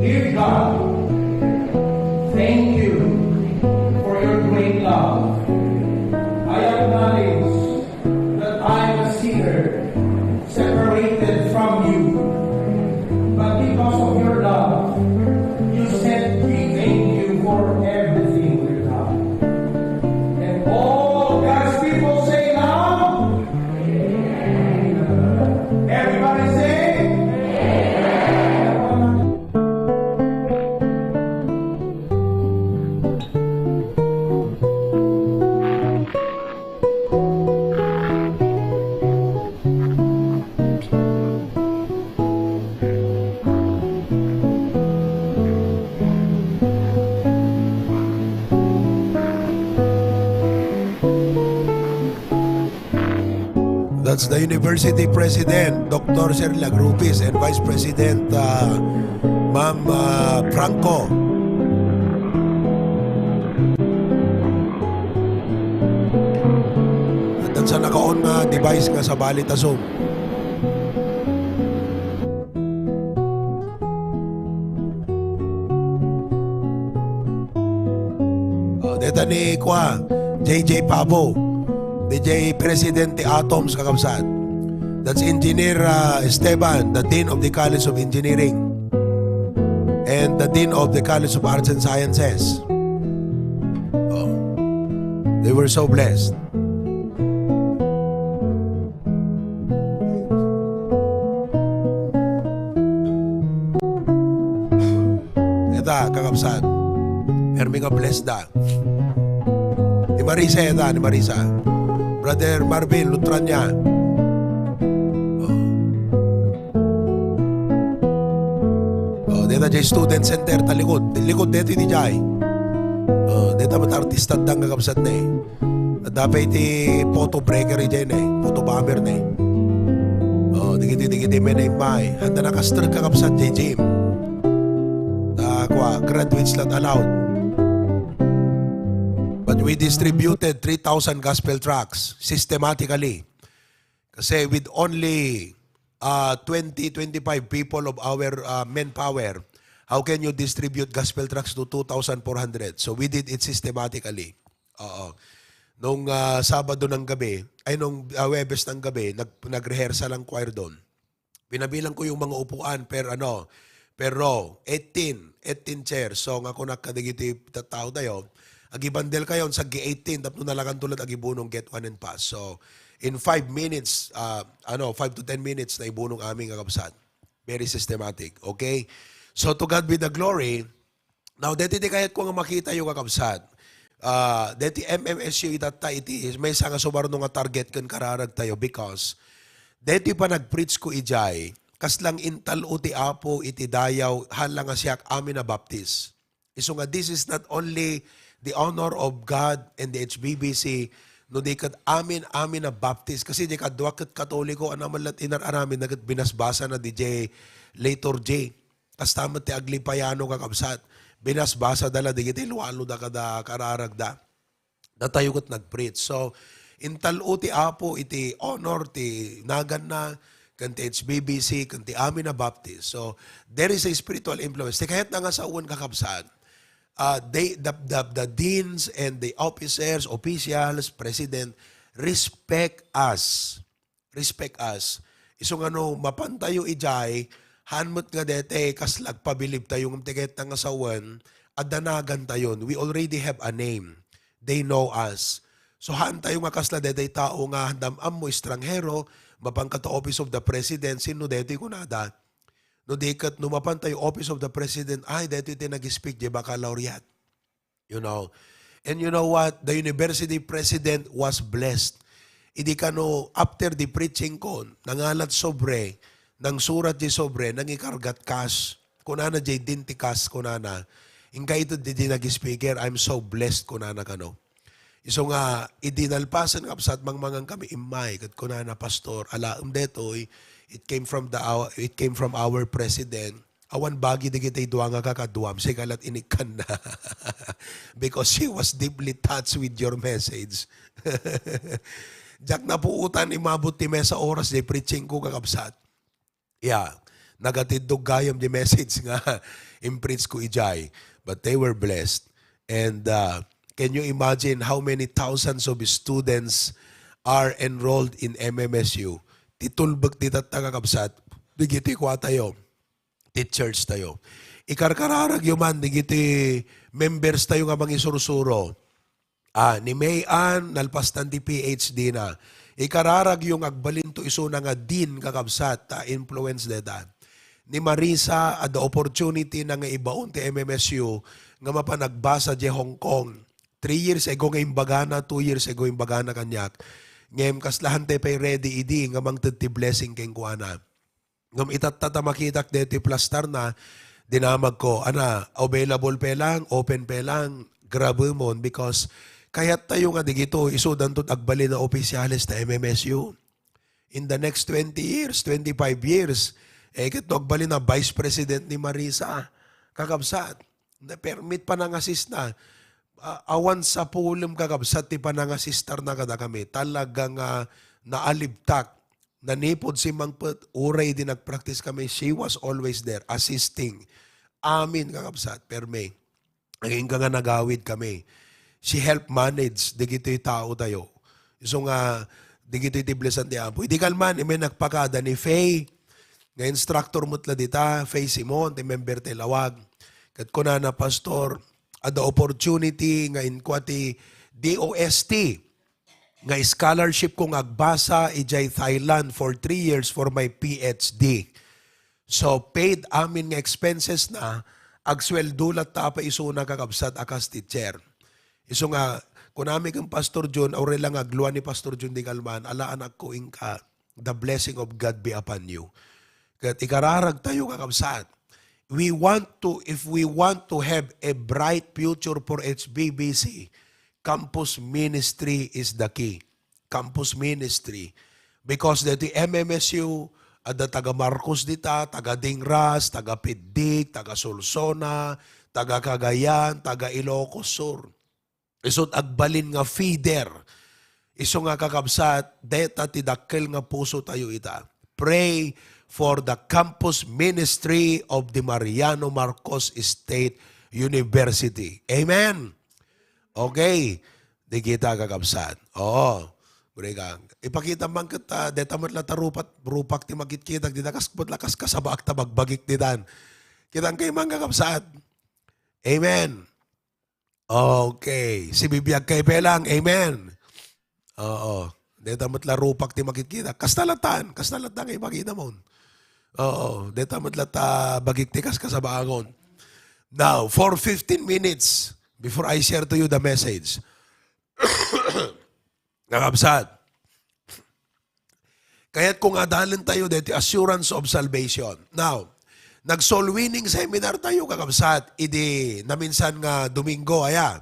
Dear God, thank you for your great love. I acknowledge that I am a sinner, separated from you. But because of your love, you set me. Thank you for everything, dear God. And all God's people say now, Everybody say, That's the university president, Doctor Sir Lagrupis, and Vice President, uh, Ma'am, uh, Franco. At sa naka-on nga device nga sabali ta Zoom. Oh, deta ni kua, J J Pabo, D J President ti Atoms, kakabsat. That's Engineer, uh, Esteban, the Dean of the College of Engineering and the Dean of the College of Arts and Sciences. Oh, they were so blessed. Eta, kakabsat. Permi nga blessed da. Marisa, eta ni Marisa. Brother Marvin, Lutrania. Oh. Oh, deta jay student center, talikod. Likod deta di jay. Oh, deta met artista dang kakabsat na eh. Dapat iti photo breaker ijay na eh. Photo bomber na eh. Oh, digiti, digiti, may na imay. Handa nakastrek kakabsat, jay gym. Ah, kwa, graduates lang allowed. But we distributed three thousand gospel tracts systematically. Kasi with only uh, twenty, twenty-five people of our uh, manpower, how can you distribute gospel tracts to two thousand four hundred? So we did it systematically. Oo. Nung ah, Sabado ng gabi, ay nung ah, Huwebes ng gabi, nag nag-rehearsal ang choir doon. Pinabilang ko yung mga upuan per ano, per row, eighteen, eighteen chairs. So nga kunak kadagiti tattao tayo, agibandel kayo, saggi eighteen, tapno nalakan tulad agibunong get one and pass. So in five minutes, ah, ano, five to ten minutes na ibunong aming kakabsat. Very systematic, okay? So to God be the glory. Now, deti ti kayat ko nga makita yung kakabsat. Ah, deti M M S U itatta iti, may nga sumarno nga target ken kararag tayo because deti pa nag-preach ko ijay, kaslang intal-o ti Apo iti dayaw, hala nga siak amin a baptis. Isu nga, this is not only the honor of God and the H B B C, no di ket amin, amin a baptis. Kasi di kadwa ket Katoliko, ano man lat inar-aramid na ket binasbasa na di jay liturgy. Kasta met ti aglipayano, kakabsat. Binasbasa da la, digiti lualo da kada kararag da. Datayo ket nag-preach. So, intal-o ti Apo iti honor ti naganna, ken ti H B B C, ken ti amin a Baptist. So, there is a spiritual influence. Ti kayat na nga sawen, kakabsat, uh, they, the, the, the deans and the officers, officials, president, respect us. Respect us. Isu nga no, mapan tayo ijay, han met nga dete, kas lagpabilib tayo, ngem ti kayat na nga sawen, adda nagan tayon. We already have a name. They know us. So, haan tayo nga kasla daytoy tao nga dam-am mo, estranghero, mapan ka to Office of the President, sino daytoy kunada? No di ket, no mapan tayo Office of the President, ay, daytoy ti nag-speak, di baccalaureate. You know? And you know what? The university president was blessed. Idi kano, after the preaching ko, nangalat sobre, nangsurat di sobre, nangikargat cash. Kunana jay din ti cash, kunana. Inka ito di, di nag-speaker, "I'm so blessed," kunana kano. Isu nga, idi nalpasen nga absat, mangmangan kami immay, ket kunana, "Pastor, alaem detoy, it came from the, our, it came from our president." Awan bagi dagiti dua nga kakaduam, sika lat inikkanna. Because she was deeply touched with your message. Diak napuotan, imabot ti mesa oras, di preaching ko, kakabsat. Yeah. Nagatiddog gayam di message nga impreach ko ijay. But they were blessed. And uh, can you imagine how many thousands of students are enrolled in M M S U? Titulbek ti tatta, kakabsat. Digiti kua tayo. Teachers tayo. Ikarkararagyo man digiti members tayo nga mangisursuro. Ah, ni May Ann, nalpastan ti P H D na. Ikararagyo nga agbalinto isuna nga dean, kakabsat, ta influence deta. Ni Marisa, adda opportunity na nga ibaon ti M M S U nga mapan agbasa di Hong Kong. Three years ago nga imbagana, two years ago imbagana kaniak. Ngem kaslahan ti pay ready idi nga mangted ti blessing kenkuana. Ngem itatta ta makitak deti plastar na, dinamag ko, "Ana, available pe lang, open pe lang, grabe mon," because kayat tayo nga digito, isudanto agbalin a opisyales ta M M S U. In the next twenty years, twenty-five years, eh, ket no agbalin a vice president ni Marisa, kakabsat, na permit panangasista. Ah, awan sapulem, kakabsat, ti panangasistar na kadakami. Talaga nga naalibtak. Nanipod simmangpet, uray di nagpractice kami, she was always there, assisting. Amin, kakabsat, perme. Agingga nga nagawid kami. She helped manage dagitoy tao tayo. Isu nga, dagitoy ti blessan ti Apo. Idi kalman, imay nagpakada ni Faye, nga instructor met la dita, Faye Simon, ti member ti lawag. Ket kunana, "Pastor, adda opportunity nga inkua ti D O S T." nga scholarship ko nga agbasa idiay Thailand for three years for my P H D. So, paid amin nga expenses na, agsueldo latta pay isuna, kakabsat, a kas teacher. Isu nga, Kunami ken Pastor John, aurella nga aglua ni Pastor John di kalman, ala anakko, inka, the blessing of God be upon you. Ket ikararag tayo, kakabsat. We want to, if we want to have a bright future for H B B C, campus ministry is the key. Campus ministry. Because deti M M S U, adda taga Marcos dita, taga Dingras, taga Piddig, taga Solsona, taga Cagayan, taga Ilocos Sur. Isut' agbalin nga feeder. Isu nga kakabsat, deta ti dakkel nga puso tayo ita. Pray for the campus ministry of the Mariano Marcos State University. Amen. Okay. Di kita kakabsat. Oo. Buri ka. Ipakita man ket, ah, deta met la ta rupat, rupak ti makitkitak dita, kas met la kas kasabaak ta bagbagik ditan. Kitang kay man kakabsat. Amen. Okay. Sibibiag kay pelang. Amen. Oo. Deta met la rupak ti makitkitak. Kasta latan. Kasta latan nga ipakita mo. Oo. Deta met la ta bagik ti kas kasabaangon. Now, for fifteen minutes, before I share to you the message, kakabsat, kayat ko nga adalen tayo deti assurance of salvation. Now, nag-soul winning seminar tayo, kakabsat, idi naminsan nga Domingo, aya.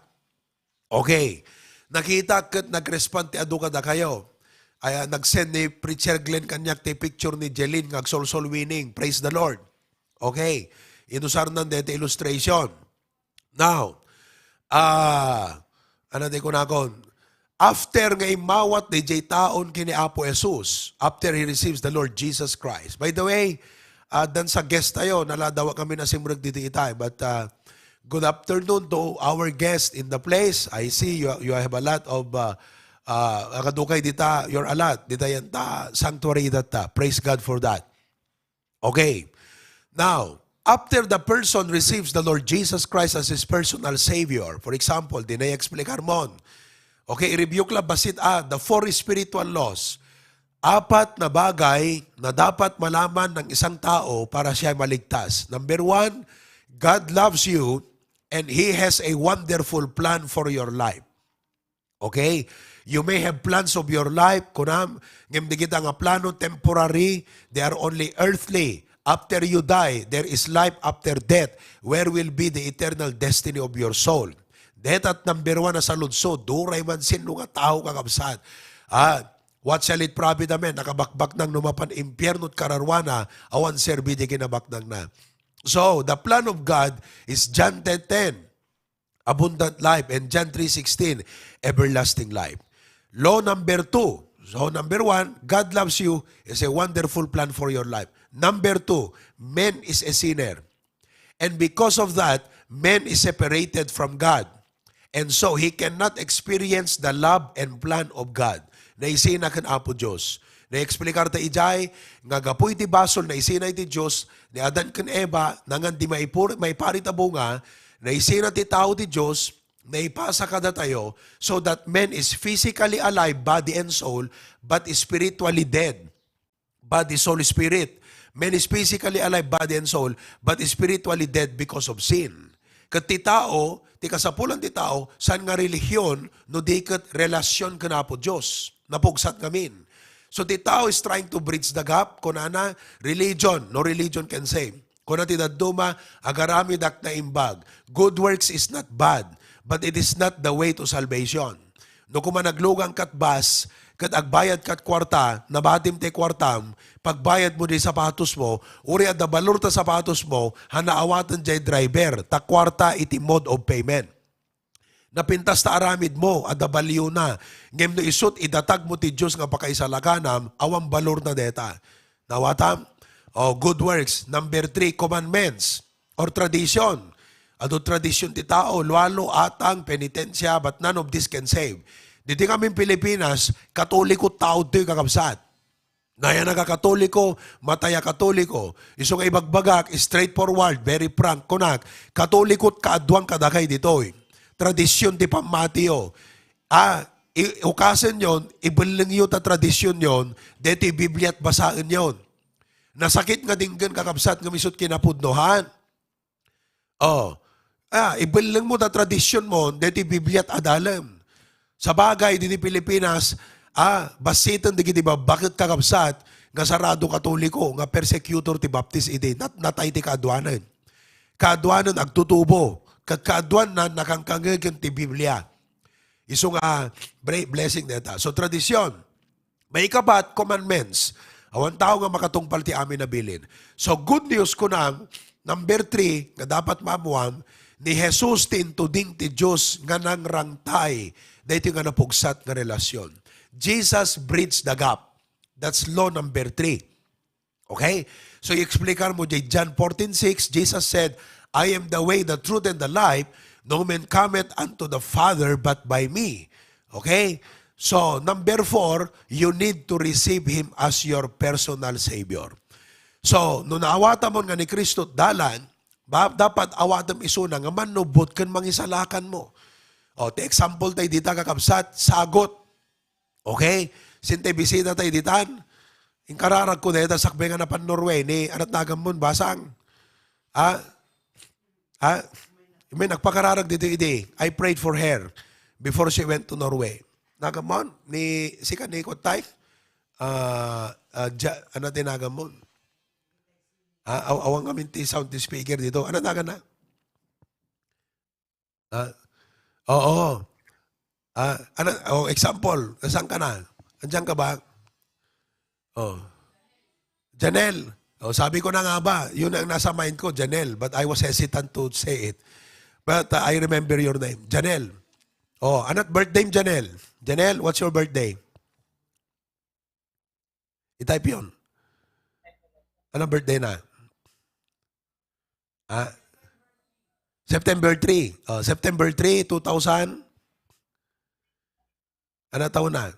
Okay. Nakita ket nag-respond ti adu kadakayo. Aya, nag-send ni Preacher Glenn kaniak ti picture ni Jeline nga ag-soul, soul winning. Praise the Lord. Okay. Inusarnan deti illustration. Now, ah, ano ti kunakon? After nga immawat diay taon ken ni Apo Jesus, after he receives the Lord Jesus Christ. By the way, ah, dan sa guest tayo, naladawa kami na simrek didi itay. But, ah, good afternoon to our guest in the place. I see you, you have a lot of, ah, ah, kadukay dita, you're a lot. Dita yan ta, sanctuary data. Praise God for that. Okay. Now, after the person receives the Lord Jesus Christ as his personal Savior, for example, di na explicar mon. Okay, i-review ko la basit, ah, the four spiritual laws. Apat na bagay na dapat malaman ng isang tao para siya maligtas. Number one, God loves you and He has a wonderful plan for your life. Okay? You may have plans of your life, kunam, ngem dagita nga plano temporary, they are only earthly. After you die, there is life after death. Where will be the eternal destiny of your soul? Deta ti number one a saludsod, uray man sino nga tao, kakabsat. Ah, what shall it profit a man? Nakabakbaknang no mapan impyerno ti kararuana, awan serbi ti kinabaknangna. So, the plan of God is John ten ten. Abundant life, and John three sixteen, everlasting life. Law number two. So, number one, God loves you, is a wonderful plan for your life. Number two, man is a sinner. And because of that, man is separated from God. And so, he cannot experience the love and plan of God. Naisina ken Apo Dios. Naexplikar ta idiay nga gapu iti basol, naisina iti Dios ni Adan ken Eva, nangan di maipur-, maiparit a bunga, naisina ti tao ti Dios, naipasa kadatayo, so that man is physically alive, body and soul, but spiritually dead. Body, soul, spirit. Man is physically alive, body and soul, but spiritually dead because of sin. Ket ti tao, ti kasapulan ti tao, saan nga relihiyon no di ket relasyon ken Apo Dios. Napugsat ngamin. So ti tao is trying to bridge the gap, kunana, religion, no religion can save. Kuna ti dadduma, agaramidak naimbag. Good works is not bad, but it is not the way to salvation. No kuma naglugang kat bus, ket agbayad kat kuarta, nabatim ti kuartam, pagbayad mo di sapatos mo, uri adda balor ta sapatos mo, ha naawaten jay driver, ta kuarta iti mode of payment. Napintas ta aramid mo, adda baliona. Ngem no isut' idatag mo ti Dios nga pakaisalakanam, awan balorna deta. Nawatam? O, good works. Number three, commandments or tradition. Adu tradition ti tao, lualo, atang, penitensia, but none of this can save. Diti ngamin Pilipinas, Katoliko tao toy, kakabsat. Nayan nga Katoliko, matay a Katoliko. Isu nga ibagbagak, straightforward, very frank, kunak, Katoliko ti kaaduan kadakay ditoy. Tradisyon ti pammatiyo. Ah, i-, ukasen yon, ibelleng yo ta tradisyon yon, deti Biblia ti basaen yon. Nasakit nga dinggen, kakabsat, nga isut' kinapudnoan. Oh. Ah, ibelleng mo ta tradisyon mo, deti Biblia ti adalem. Sabagay, didi Pilipinas, ah, bassiten dagiti babbaket, kakabsat, nga sarado Katoliko, nga persecutor ti Baptist idi. Nat-, natay ti kaaduanen. Kaaduanen agtutubo. Ket kaaduanna, nakangkangegen ti Biblia. Isu nga bre-, blessing deta. So, tradisyon. Maikapat, commandments. Awan tao nga makatungpal ti amin a bilin. So, good news kunam, number three, nga dapat maammuam, ni Jesus ti intuding ti Dios nga nangrangtay daytoy nga napugsat nga relasyon. Jesus bridged the gap. That's law number three. Okay? So, i-explicar mo diay John fourteen six, Jesus said, "I am the way, the truth, and the life. No man cometh unto the Father but by me." Okay? So, number four, you need to receive Him as your personal Savior. So, no naawatam nga ni Cristo dalan, ba, dapat awatem isuna nga mannubbot ken mangisalakan mo. O, ti example tayo dita, kakabsat, sagot. Okay? Sinte bisita tayo ditan. Inkararag ko dayta sakbay nga napan Norway ni anat nagan mon, Basang. Ah? Ah? May nagpakararag dito idi. I prayed for her before she went to Norway. Nagan mon? Ni, sika ni Kotay? Ah, ah, ja, ano tinagan mo? Ah, aw-, awan kami ti sound ti speaker dito. Ano nagan na? Ah, oo. Ah, ano, oh, example, nasaan ka na? Andiyan ka ba? Oh. Janelle. Oh, sabi ko na nga ba, yun ang nasa mind ko, Janelle. But I was hesitant to say it. But uh, I remember your name. Janelle. Oh, anat birthday mo, Janelle? Janelle, what's your birthday? I-type yun. Anong birthday na? Ah? September three. Oh, September three, two thousand. Ano taon na?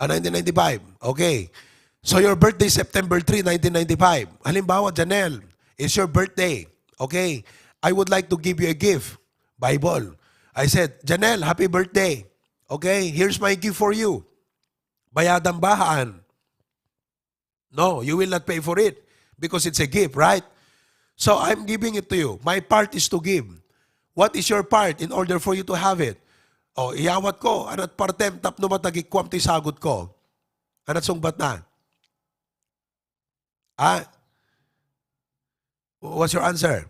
Ah, nineteen ninety-five. Okay. So your birthday, September three, nineteen ninety-five. Halimbawa, Janelle, it's your birthday. Okay. I would like to give you a gift. Bible. I said, "Janelle, happy birthday. Okay, here's my gift for you." Bayadan ba, haan? No, you will not pay for it because it's a gift, right? So I'm giving it to you. My part is to give. What is your part in order for you to have it? O, iyawat ko, anat partem tapno matagikuam ti sagot ko? Anat sungbat na? Ah? What's your answer?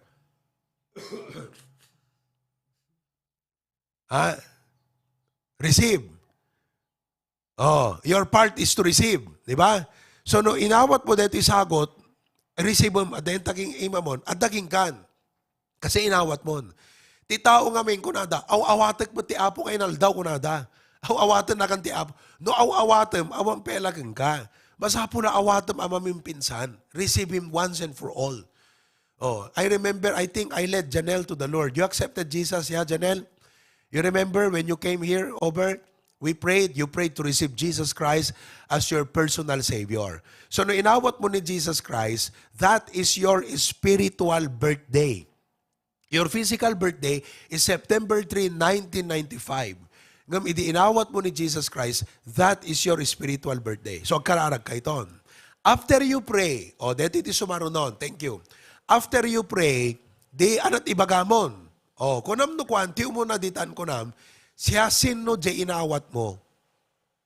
Ha? Receive. Oh, your part is to receive, di ba? So, no inawat mo daytoy sagot, receive mo, adda ken imamon, adda kenka. Kasi inawat mo. Ti tao ngamin kunada, "Aw-awatek met ti Apo nga inaldaw," kunada. Aw-awatennakan ti Apo. No aw-awatem, awan pay la kenka. Masapul a awatem a mamimpinsan. Receive Him once and for all. Oh, I remember, I think I led Janelle to the Lord. You accepted Jesus, yeah, Janelle? You remember when you came here over? We prayed, you prayed to receive Jesus Christ as your personal Savior. So, no inawat mo ni Jesus Christ, that is your spiritual birthday. Your physical birthday is September three, nineteen ninety-five. Ngem idi inawat mo ni Jesus Christ, that is your spiritual birthday. So, agkararag ka iton. After you pray, o, deti ti sumarunon. Thank you. After you pray, di anat ibagamon. O, kunam no kuan, ti umuna ditan kunam, siasino diay inawat mo?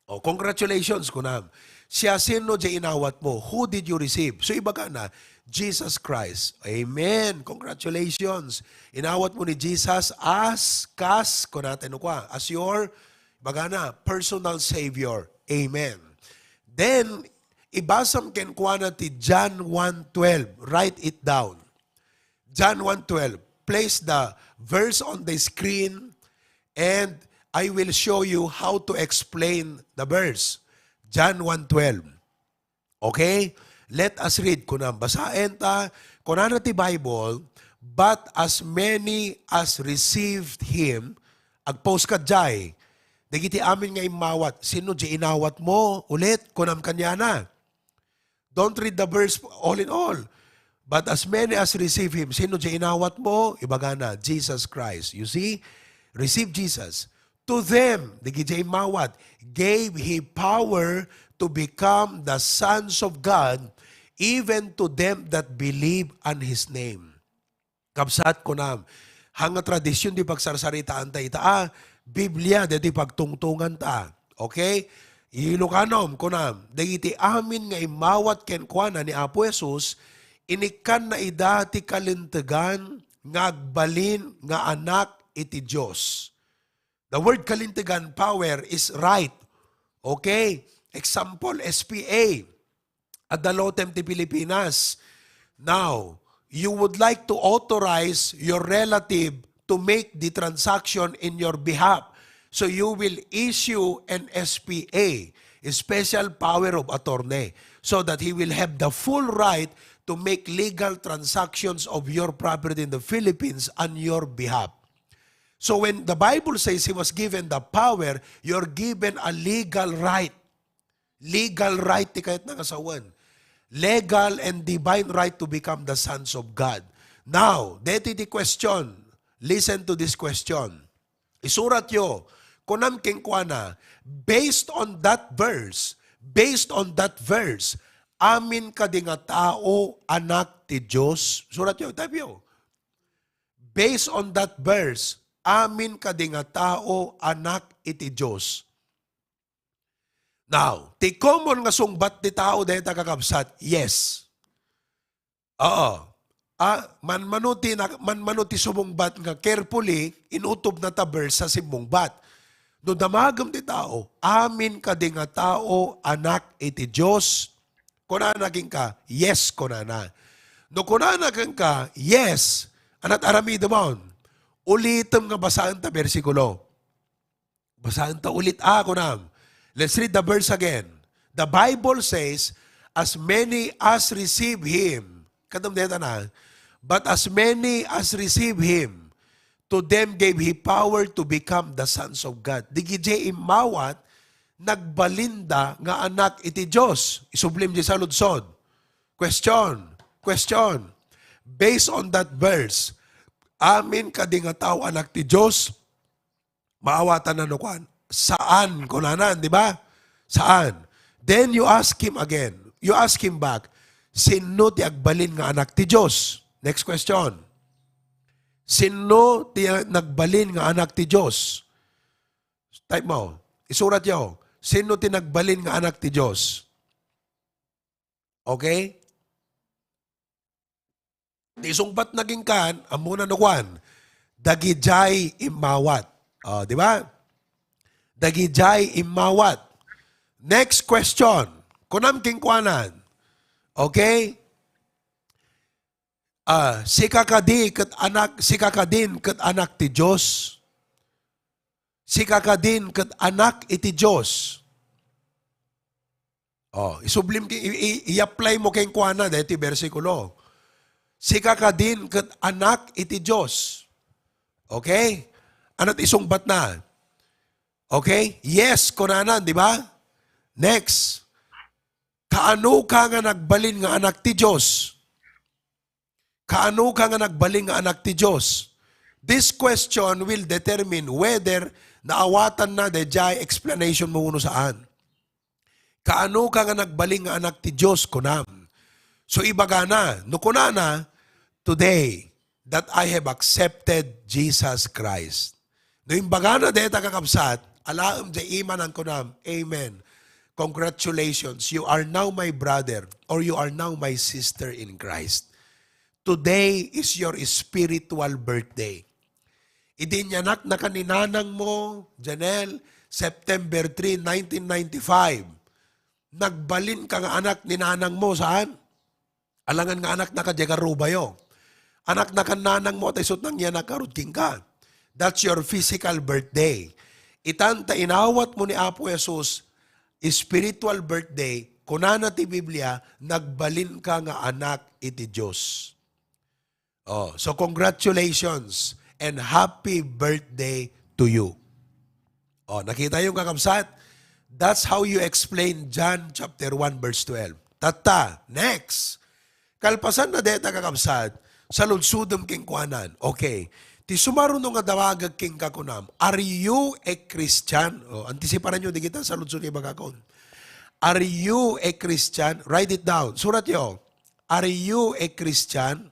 O, congratulations, kunam. Siasino diay inawat mo? Who did you receive? So, ibagana, Jesus Christ. Amen. Congratulations. Inawat mo ni Jesus as, kas, kunata no kua, as your, ibagana, personal Savior. Amen. Then, ibasam kenkuana ti John one twelve. Write it down. John one twelve. Place the verse on the screen and I will show you how to explain the verse. John one twelve. Okay? Let us read. Kunam, basaen ta. Kunana ti Bible, "But as many as received him," agpause ka diay. Dagiti amin nga immawat. Sino diay inawat mo? Ulit, kunam kaniana. Don't read the verse all in all. "But as many as receive him," sino diay inawat mo? Ibagana, Jesus Christ. You see? Receive Jesus. "To them," dagiti immawat, "gave he power to become the sons of God, even to them that believe on his name." Kabsat, kunam, haan nga tradisyon ti pagsarsaritaanta ita, ah, Biblia daytoy pagtungtunganta. Okay? Ilukanom, kunam, dagiti amin nga immawat kenkuana ni Apo Jesus, inikkanna ida ti kalintegan nga agbalin nga anak iti Dios. The word kalintegan, power, is right. Okay? Example, S P A. Adda LOTEM ti Pilipinas. Now, you would like to authorize your relative to make the transaction in your behalf. So you will issue an S P A, a special power of attorney, so that he will have the full right to make legal transactions of your property in the Philippines on your behalf. So when the Bible says he was given the power, you're given a legal right. Legal right ti kayatna nga sawen. Legal and divine right to become the sons of God. Now, deti ti question. Listen to this question. Isuratyo, kunam kenkuana, based on that verse, based on that verse, amin kadi nga tao anak ti Dios? Suratyo, type yo. Based on that verse, amin kadi nga tao anak iti Dios? Now, ti common nga sungbat ti tao dayta, kakabsat, yes. Oo. Ah, manmano ti na-, manmano ti sumungbat nga carefully, inutobna ta verse a simmungbat. No damagem ti tao, amin kadi nga tao anak iti Dios? Kunana kenka, yes, kunana. No kunana kenka, yes, anat aramidemon? Ulitem nga basaen ta bersikulo. Basaen ta ulit, ah, kunam. Let's read the verse again. The Bible says, "As many as receive him," kadam deta na, "but as many as receive him, to them gave he power to become the sons of God." Dagiti immawat, nagbalinda nga anak iti Dios. Isublim di saludsod. Question, question. Based on that verse, amin kadi nga tao anak ti Dios? Maawatan na no kuan? Saan, kunanan, di ba? Saan? Then you ask him again. You ask him back, "Sinno ti agbalin nga anak ti Dios?" Next question. "Sinno ti nagbalin nga anak ti Dios?" Type mo. Isurat yo. "Sinno ti nagbalin nga anak ti Dios?" Okay? Ti sungbat nagingkan, ammona no kuan, dagidiay immawat. O, di ba? Dagidiay immawat. Next question. Kunam kenkuanan. Okay? Ah, sika kadi ket anak, sika kadin ket anak ti Dios? Sika kadin ket anak iti Dios? Oh, isublim ki, i-, i-, i-apply mo kenkuana daytoy bersikulo. Sika kadin ket anak iti Dios. Okay? Ano ti isungbat na? Okay? Yes, kunanan, di ba? Next. Kaano ka nga nagbalin nga anak ti Dios? Kaano ka nga nagbalin nga anak ti Dios? This question will determine whether naawatan na daydiay explanation mo wenno saan. Kaano ka nga nagbalin nga anak ti Dios, kunam. So, ibagana, no kunana, "Today that I have accepted Jesus Christ." No imbagana dayta, kakabsat, alaem diay imanan, kunam, "Amen. Congratulations. You are now my brother or you are now my sister in Christ. Today is your spiritual birthday." Idi inyanaknaka ni nanangmo, Janelle, September three, nineteen ninety-five, nagbalin ka nga anak ni nanangmo, saan? Alangan nga anaknaka diay garrubayo. Anaknaka ni nanangmo, ta isu ti nangyanak ngarud kenka. That's your physical birthday. Itan ta inawatmo ni Apo Jesus, spiritual birthday, kunana ti Biblia, nagbalin ka nga anak iti Dios. Oh, so congratulations and happy birthday to you. Oh, nakita yung, kakabsat? That's how you explain John chapter one verse twelve. Tatta, next. Kalpasan na deta, kakabsat, saludsodem kenkuanan. Okay. Ti sumaruno nga dawagek kenka, kunam, "Are you a Christian?" Oh, antisiparan nyo, di kita saludsod kay bagakon. "Are you a Christian?" Write it down. Surat yo. "Are you a Christian?"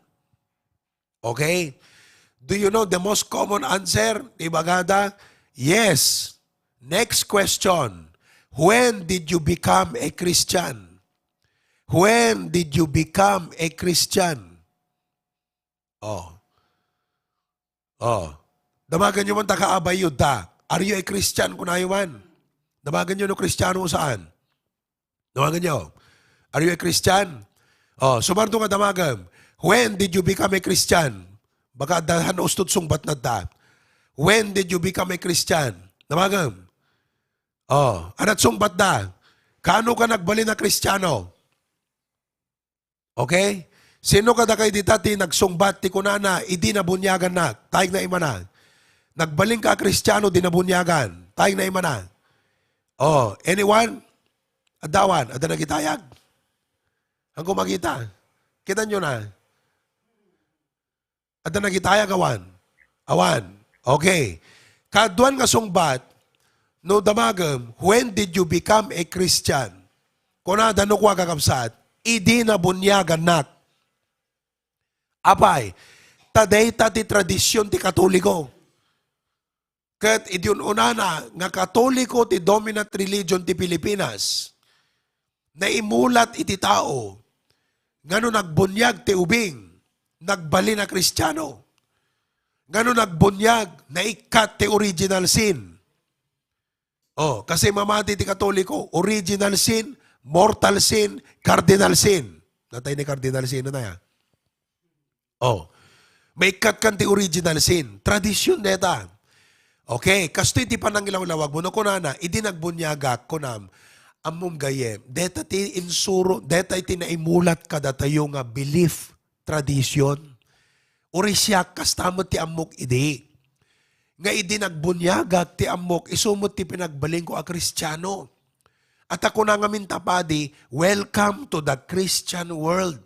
Okay? Do you know the most common answer? Ibagada, Yes. Next question. When did you become a Christian? When did you become a Christian? Oh. Oh. Damagen yo man ta kaabayyo da. Are you a Christian? Kunayo man. Damagen yo no Kristiyano o saan. Damagen yo. Are you a Christian? Oh, sumarto nga damagem. When did you become a Christian? Baka adda han ustot sungbat na da. When did you become a Christian? Damagem. Oh, anat sungbat da. Kano ka nagbalin a Kristiyano? Okay? Sino kadakay dita ti nagsungbat ti kunana, idi nabuniagannak? Tayeg na imana. Nagbalin ka a Kristiyano, di nabuniagan. Tayeg na imana. Oh, anyone? Adda awan? Adda nagitayag? Angko makita? Kita nyo na. Adda nagitayag awan? Awan. Okay. Kaduan nga sungbat, no damagem, when did you become a Christian? Kunada no kua, kakabsat, idi nabuniagannak. Apay, ta dayta ti tradisyon ti Katoliko. Ket idi un-unana nga Katoliko ti dominant religion ti Pilipinas, naimulat iti tao nga no nagbuniag ti ubing, nagbalin a Kristiano. Nga no nagbuniag, naikkat ti original sin. Oh, kasi mamati ti Katoliko, original sin, mortal sin, cardinal sin. Natay ni cardinal sin na ya. Oh, maikkat kan ti original sin. Tradisyon deta. Okay, kastoy ti panangilawlawag mo. No, kunana, idi nagbuniagak, kunam, ammom gayyem. Deta ti insuro, deta iti naimulat kadatayo nga belief, tradisyon. Uray siak, kasta met ti ammok idi. Nga idi nagbuniagak ti ammok, isu met ti pinagbalinko a Kristiano. At ako na ngamin ta padi, "Welcome to the Christian world."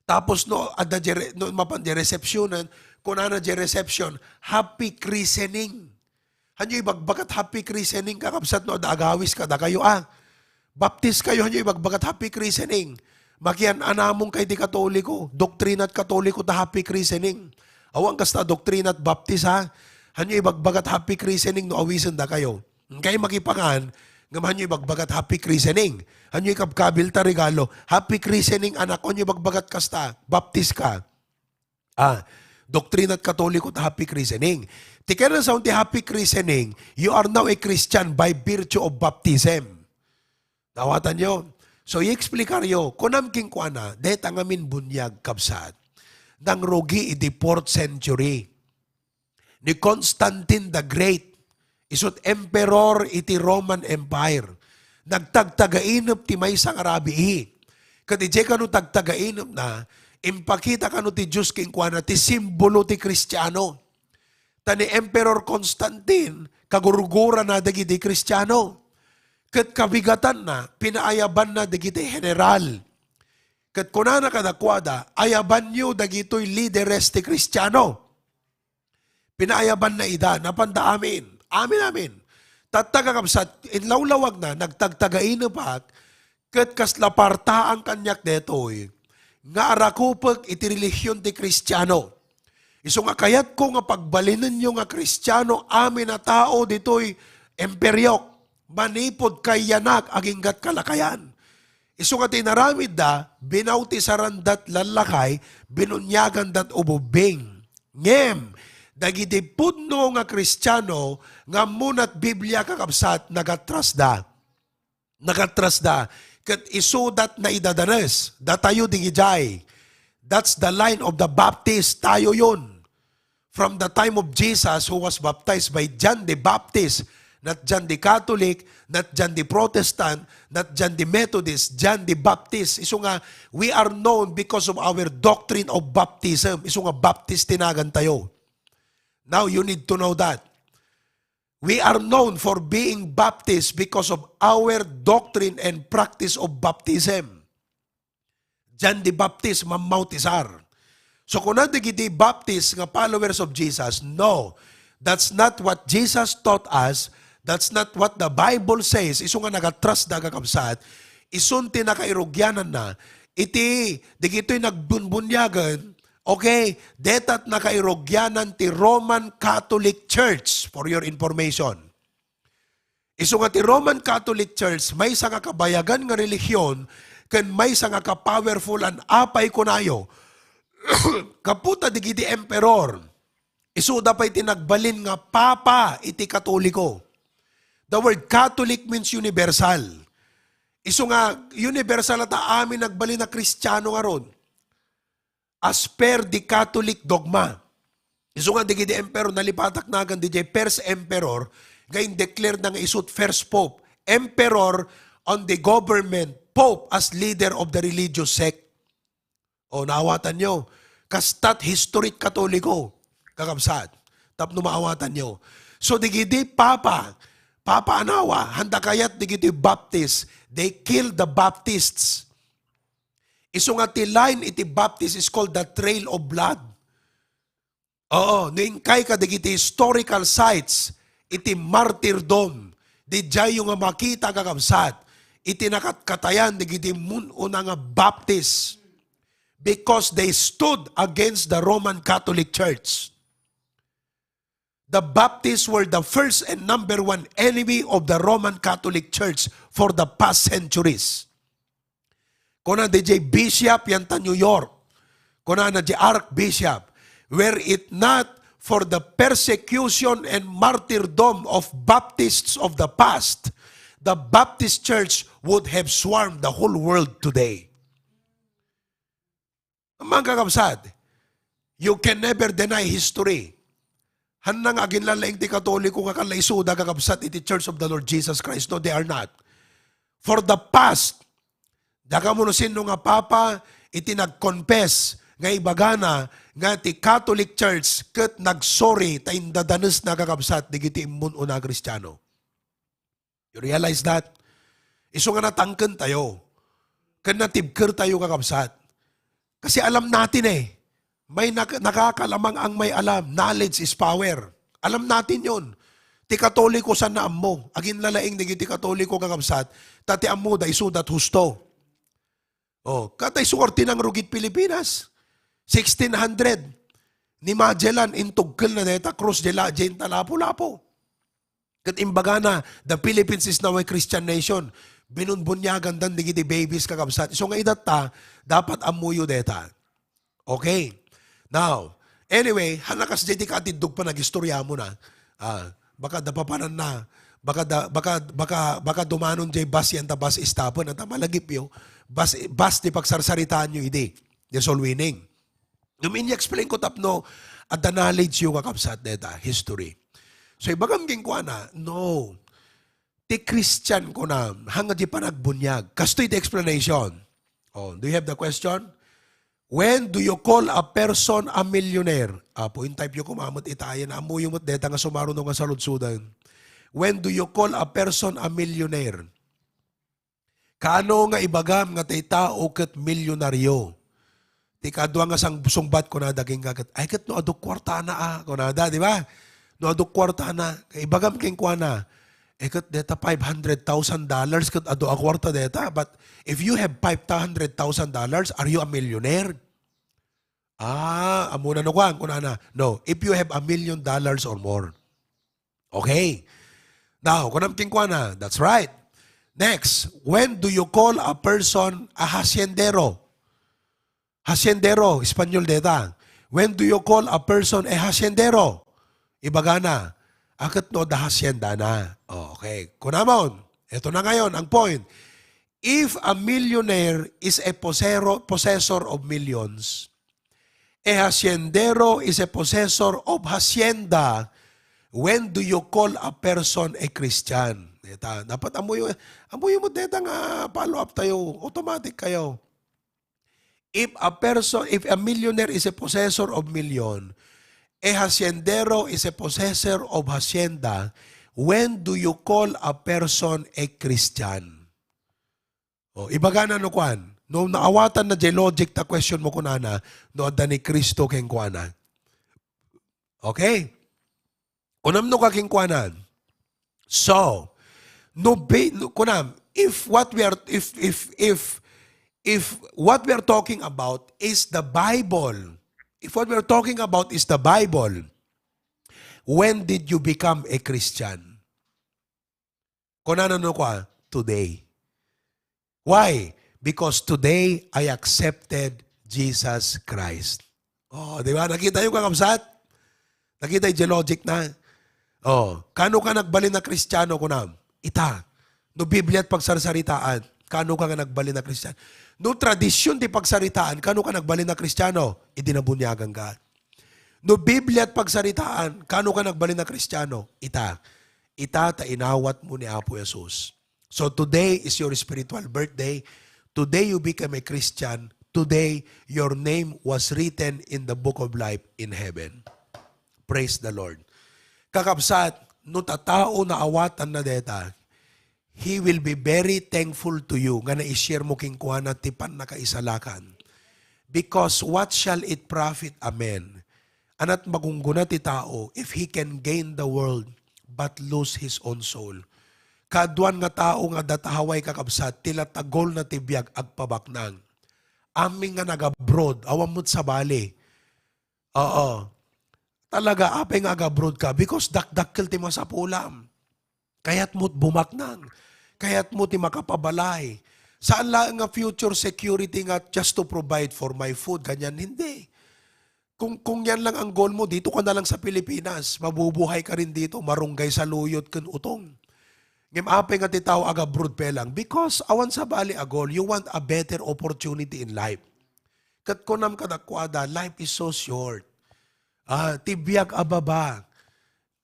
Tapos no, adda jere, no, mapan di receptionan, kunana di reception, "Happy christening." Hanyo ibagbagat happy christening, kakabsat, no, adda agawis kadakayo, ah. Baptis kayo, hanyo ibagbagat happy christening. Makian-anamong kay di Katoliko, doktrinat Katoliko ta happy christening. Awan kasta doktrinat Baptis, ha? Hanyo ibagbagat happy christening no awisen dakayo. Kay makipangan, ngem hanyo ibagbagat happy christening. Hanyo ikabkabil ta regalo. Happy christening, anak, hanyo ibagbagat kasta, baptis ka. Ah, doktrinat Katoliko ta happy christening. Ti kayatna saon ti happy christening, you are now a Christian by virtue of baptism. Nawatan yo? So, i-explicar yo, kunam kenkuana, deta ngamin buniag, kabsat. Nangrugi idi fourth century. Ni Constantine the Great, isut emperor iti Roman Empire. Nagtagtagainep ti maysa nga rabii. Ket idiay kano tagtagainepna, impakita kano ti Dios kenkuana ti simbolo ti Kristiano. Ta ni Emperor Constantine, kagurgurana dagiti Kristiano. Ket kabigatanna, pinaayabanna dagiti general. Ket kunana kadakuada, "Ayabanyo dagitoy lideres ti Kristiano." Pinaayabanna ida, napanda amin. Amin, amin. Tatta, kakabsat, inlawlawagna, nagtagtagainepak, ket kasla partaan kaniak detoy, nga arakupek iti relihion ti Kristiano. Isu nga kayatko nga pagbalinenyo nga Kristiano amin a tao ditoy imperiok, manipud kayyanak aginggat kalakayan. Isu nga ti inaramidda, binautisarandat lallakay, binuniagandat ububbing. Ngem, dagiti pudno nga Kristiano nga ammonat Biblia, kakabsat, nagatrasda. Nagatrasda. Ket isudat naidadanes. Datayo digidiay. That's the line of the Baptist. Tayo yun. From the time of Jesus, who was baptized by John the Baptist, not John the Catholic, not John the Protestant, not John the Methodist, John the Baptist. Isu nga, we are known because of our doctrine of baptism. Isu nga Baptist ti nagan tayo. Now, you need to know that. We are known for being Baptist because of our doctrine and practice of baptism. John the Baptist, mammautisar. So, kuna dagiti Baptist nga followers of Jesus, no, that's not what Jesus taught us. That's not what the Bible says. Isu nga nagatrasda, kakabsat, isun ti nakairugiananna iti dagitoy nagbunbuniagen Okay, deta ti nakairugyanan ti Roman Catholic Church, for your information. Isu nga ti Roman Catholic Church, maysa nga kabayagan nga relihiyon, ken maysa nga ka-powerful an apay kunayo. Gapu ta digiti emperor, isuda pay ti nagbalin nga papa iti Katoliko. The word Catholic means universal. Isu nga universal ta amin nagbalin a Kristiano ngarud. As per the Catholic dogma. Isu nga digiti emperor, nalipatak nagan diay first emperor, nga in-declare na nga isut first pope. Emperor on the government, pope as leader of the religious sect. O, naawatan nyo? Kastat history Katoliko, kakabsat. Tapno maawatan nyo. So, digiti papa, papa anawa, handa kayat digiti Baptist, they killed the Baptists. Isu nga ti line iti Baptist is called the Trail of Blood. Oo, no inkay ka digiti historical sites iti martyrdom, didiayyo nga makita, kakabsat, iti nakatkatayan digiti mun-una nga Baptist because they stood against the Roman Catholic Church. The Baptists were the first and number one enemy of the Roman Catholic Church for the past centuries. Kuna diay bishop yan ta New York. Kuna na diay archbishop, "Were it not for the persecution and martyrdom of Baptists of the past, the Baptist Church would have swarmed the whole world today." Mga kakabsat, you can never deny history. Hanna nga aginlalaing ti Katoliko nga kalaisuda, kakabsat, iti Church of the Lord Jesus Christ. No, they are not. For the past, dakamo no sino nga papa iti nag-confess nga ibagana nga ti Catholic Church ket nagsorry ta indadanesna, kakabsat, digiti immun-una a Kristiano. You realize that? Isu nga natangken tayo. Ken natibker tayo, kakabsat. Kasi alam natin eh. May nak-, nakakalamang ang may alam. Knowledge is power. Alam natin yon. Ti Katoliko saan nga ammo. Aginlalaing digiti Katoliko, kakabsat. Ta ti ammoda, isuda ti husto. Oh, katay suwar ti nangrugit Pilipinas. Sixteen hundred. Ni Magellan, intugkelna dayta krus diay la-, diay inta Lapu-Lapu. Ket imbagana, "The Philippines is now a Christian nation." Binunbunyagandan digiti babies, kakabsat. Isu nga idatta, dapat ammoyo dayta. Okay. Now, anyway, hanna kasdiay ti kaatiddog panag-istorya mo na. Ah, baka da papananna, baka da, baka, baka, baka dumanon diay bus yan ta bus stop-en, ata malagipyo, bus, bus ti pagsarsaritaanyo idi, diay soul winning. Ngem ini-explain ko tapno adda knowledge yo, kakabsat, dayta history. So, ibagam kenkuana, no. Ti Christian, kunam, hangdi panagbunyag. Kastoy ti explanation. Oh, do you have the question? When do you call a person a millionaire? Apo, in-type yo koma met itayen. Ammoyo met dayta nga sumaruno nga saludsodan. When do you call a person a millionaire? Kaano nga ibagam nga ti tao ket milyonaryo? Ti kadua nga sang-, sungbat kunada kenka ket, "Ay, ket no adu kuartana a," kunada, di ba? "No adu kuartana, ibagam kenkuana, eh, ket deta five hundred thousand dollars ket adu a kuarta deta. But if you have five hundred thousand dollars, are you a millionaire?" Ah, ammona no kuan, kunana, "No, if you have a million dollars or more." Okay. Now, kunam kenkuana, "That's right." Next, when do you call a person a haciendero? Haciendero, Espanyol deta. When do you call a person a haciendero? Ibagana, "Ket no adda hacienda na." Oh, okay. Kunamon, ito na ngayon ang point. If a millionaire is a posero-, possessor of millions, a haciendero is a possessor of hacienda, when do you call a person a Christian? Deta, dapat ammoyo, ammoyo met deta nga follow up tayo, automatic kayo. If a person, if a millionaire is a possessor of million, a haciendero is a possessor of hacienda, when do you call a person a Christian? Oh, ibagana no kuan. No naawatan na diay logic ta question mo kunana, no adda ni Cristo kenkuana. Okay? Kunam no ka kenkuana. So, no be, no, kunam, if what we are, if, if, if, if what we are talking about is the Bible, if what we're talking about is the Bible, when did you become a Christian? Kunana no kua, today. Why? Because today I accepted Jesus Christ. Oh, di ba? Nakita yung kakabsat? Nakita yung logic na? Oh, kano ka nagbalin na Kristiyano, kunam? Ita. No Biblia at pagsarsaritaan, kano ka nga nagbalin na Kristiyano? No tradisyon ti pagsaritaan, kano ka nagbalin na Kristiyano? Idi nabunyagan ka. No Biblia at pagsaritaan, kano ka nagbalin na Kristiyano? Ita. Ita ta inawat mo ni Apo Jesus. So today is your spiritual birthday. Today you became a Christian. Today, your name was written in the book of life in heaven. Praise the Lord. Kakabsat, no ta tao naawatan na deta, he will be very thankful to you nga na-share mo kenkuana ti pannakaisalakan. Because what shall it profit a man? Ania ti magunggona ti tao if he can gain the world but lose his own soul? Kaaduan nga tao nga adda ta Hawaii, kakabsat, ti latagolna ti biag agpabaknang. Amin nga nag-abroad, awan met sabali. Oo. Talaga, apay nga ag-abroad ka? Because dakdakkel ti masapulam. Kayat mo't bumaknang. Kayat mo ti makapabalay. Saan lang nga future security nga just to provide for my food, ganyan. Hindi. Kung, kung yan lang ang goal mo, dito ka na lang sa Pilipinas. Mabubuhay ka rin dito. Marunggay saluyot ken utong. Ngem apay nga ti tao ag-abroad pay lang? Because awan sabali a goal. You want a better opportunity in life. Ket kunam kadakuada, life is so short. Ah, ti biag a baba,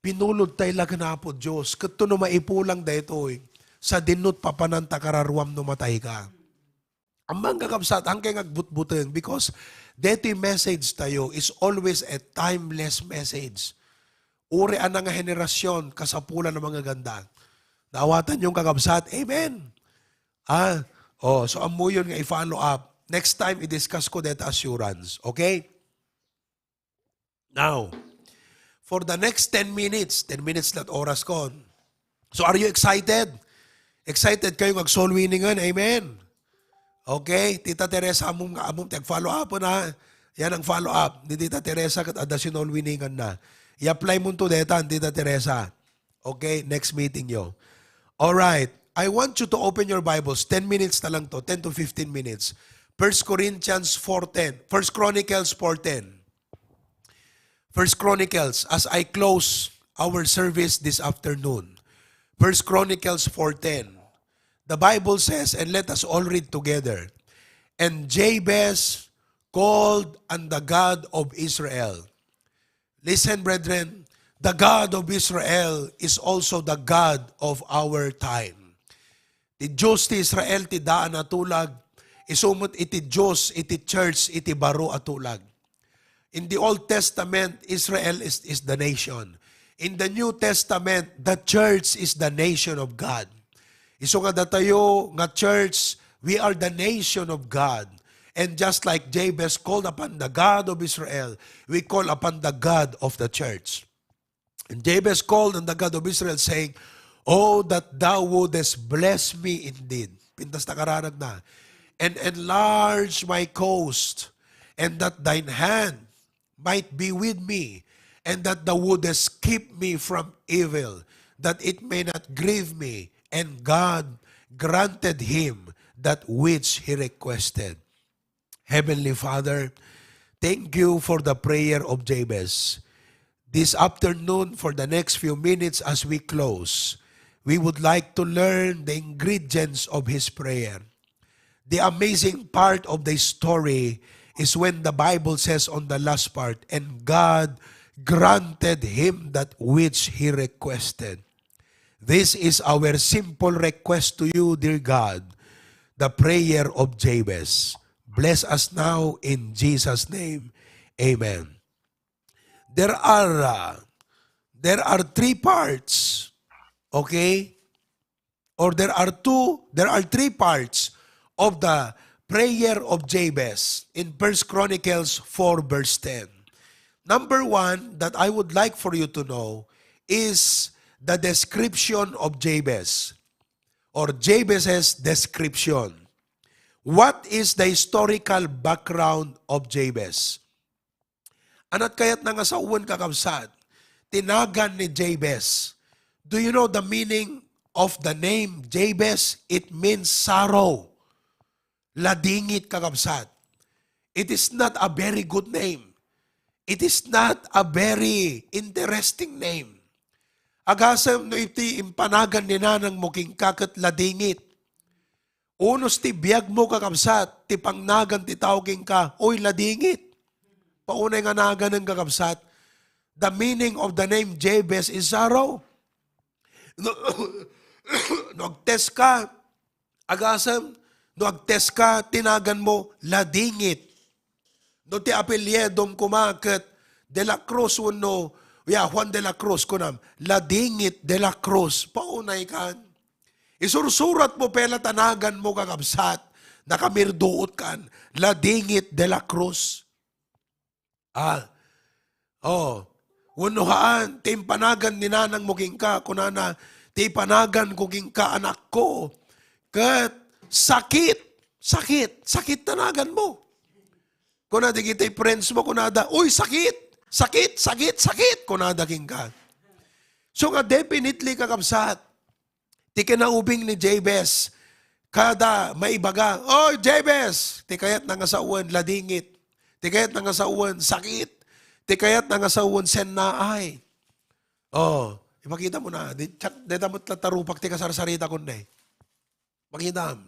pinulod tay la ken Apo Dios. Ket no maipulang daytoy, sadinno ti papananta kararuam no matay ka. Ammom, kakabsat, haanka nga agbutbuteng because daytoy message tayo is always a timeless message. Uray a nangahenerasyon, kasapulan a mangaganda. Naawatanyo, kakabsat? Amen. Ah, oh, so ammoyon nga i-follow up. Next time, i-discuss ko deta assurance. Okay? Now, for the next ten minutes, ten minutes la't oraskon. So, are you excited? Excited kayo nga ag-soul winning-en? Amen. Okay? Tita Teresa, ammom nga, ammom ti ag-follow up na. Yan ang follow up ni Tita Teresa ket adda si-soul winning-enna. I-apply mo to deta, Tita Teresa. Okay? Next meeting yo. All right. I want you to open your Bibles. Ten minutes na lang to. Ten to fifteen minutes. First Corinthians four ten. First Chronicles four ten. First Chronicles, as I close our service this afternoon. First Chronicles four ten. The Bible says, and let us all read together, "And Jabez called on the God of Israel." Listen, brethren, the God of Israel is also the God of our time. Ti Dios ti Israel ti daan a tulag, isu met iti Dios iti church iti baro a tulag. In the Old Testament, Israel is, is the nation. In the New Testament, the church is the nation of God. Isu nga datayo nga church, we are the nation of God. And just like Jabez called upon the God of Israel, we call upon the God of the church. And Jabez called on the God of Israel, saying, "Oh, that thou wouldest bless me indeed." Pintas ta kararag na. "And enlarge my coast, and that thine hand might be with me, and that thou wouldest keep me from evil, that it may not grieve me." And God granted him that which he requested. Heavenly Father, thank you for the prayer of Jabez. This afternoon, for the next few minutes as we close, we would like to learn the ingredients of his prayer. The amazing part of the story is when the Bible says on the last part, "And God granted him that which he requested." This is our simple request to you, dear God, the prayer of Jabez. Bless us now in Jesus' name. Amen. There are, uh, there are three parts, okay? Or there are two, there are three parts of the prayer of Jabez in First Chronicles four verse ten. Number one that I would like for you to know is the description of Jabez, or Jabez's description. What is the historical background of Jabez? Anat kayatna nga sawen, kakabsat? Ti nagan ni Jabez. Do you know the meaning of the name Jabez? It means sorrow. Ladingit, kakabsat. It is not a very good name. It is not a very interesting name. Agasem no iti impanagan ni nanangmo kenka ket ladingit. Unos ti biagmo, kakabsat, ti pangnagan ti tao kenka, "Oy, ladingit." Paunay nga naganen, kakabsat. The meaning of the name Jabez is sorrow. No, no agteska, agasem, no agteska, ti naganmo, ladingit. No ti apelyidom koma ket De La Cruz wenno, ya, Juan De La Cruz, kunam, ladingit De La Cruz. Paunay kan. Isursuratmo pay la ta naganmo, kakabsat, nakamirduot kan, ladingit De La Cruz. Ah. Oh. Wenno haan, ti impanagan ni nanangmo kenka, kunana, "Ti ipanaganko kenka, anakko, ket sakit, sakit, sakit ta naganmo." Kuna dagiti friends mo, kunada, "Uy, sakit, sakit, sakit, sakit," kunada kenka. So nga, definitely, kakabsat, ti kinaubing ni Jabez, kada maibaga, "Oy, Jabez, ti kayatna nga sawen, ladingit. Ti kayatna nga sawen, sakit. Ti kayatna nga sawen, sennaay." Oh, ipakita mo na. Di, tsak, deta met la tarupak ti kasarsarita kun ne. Pakitam.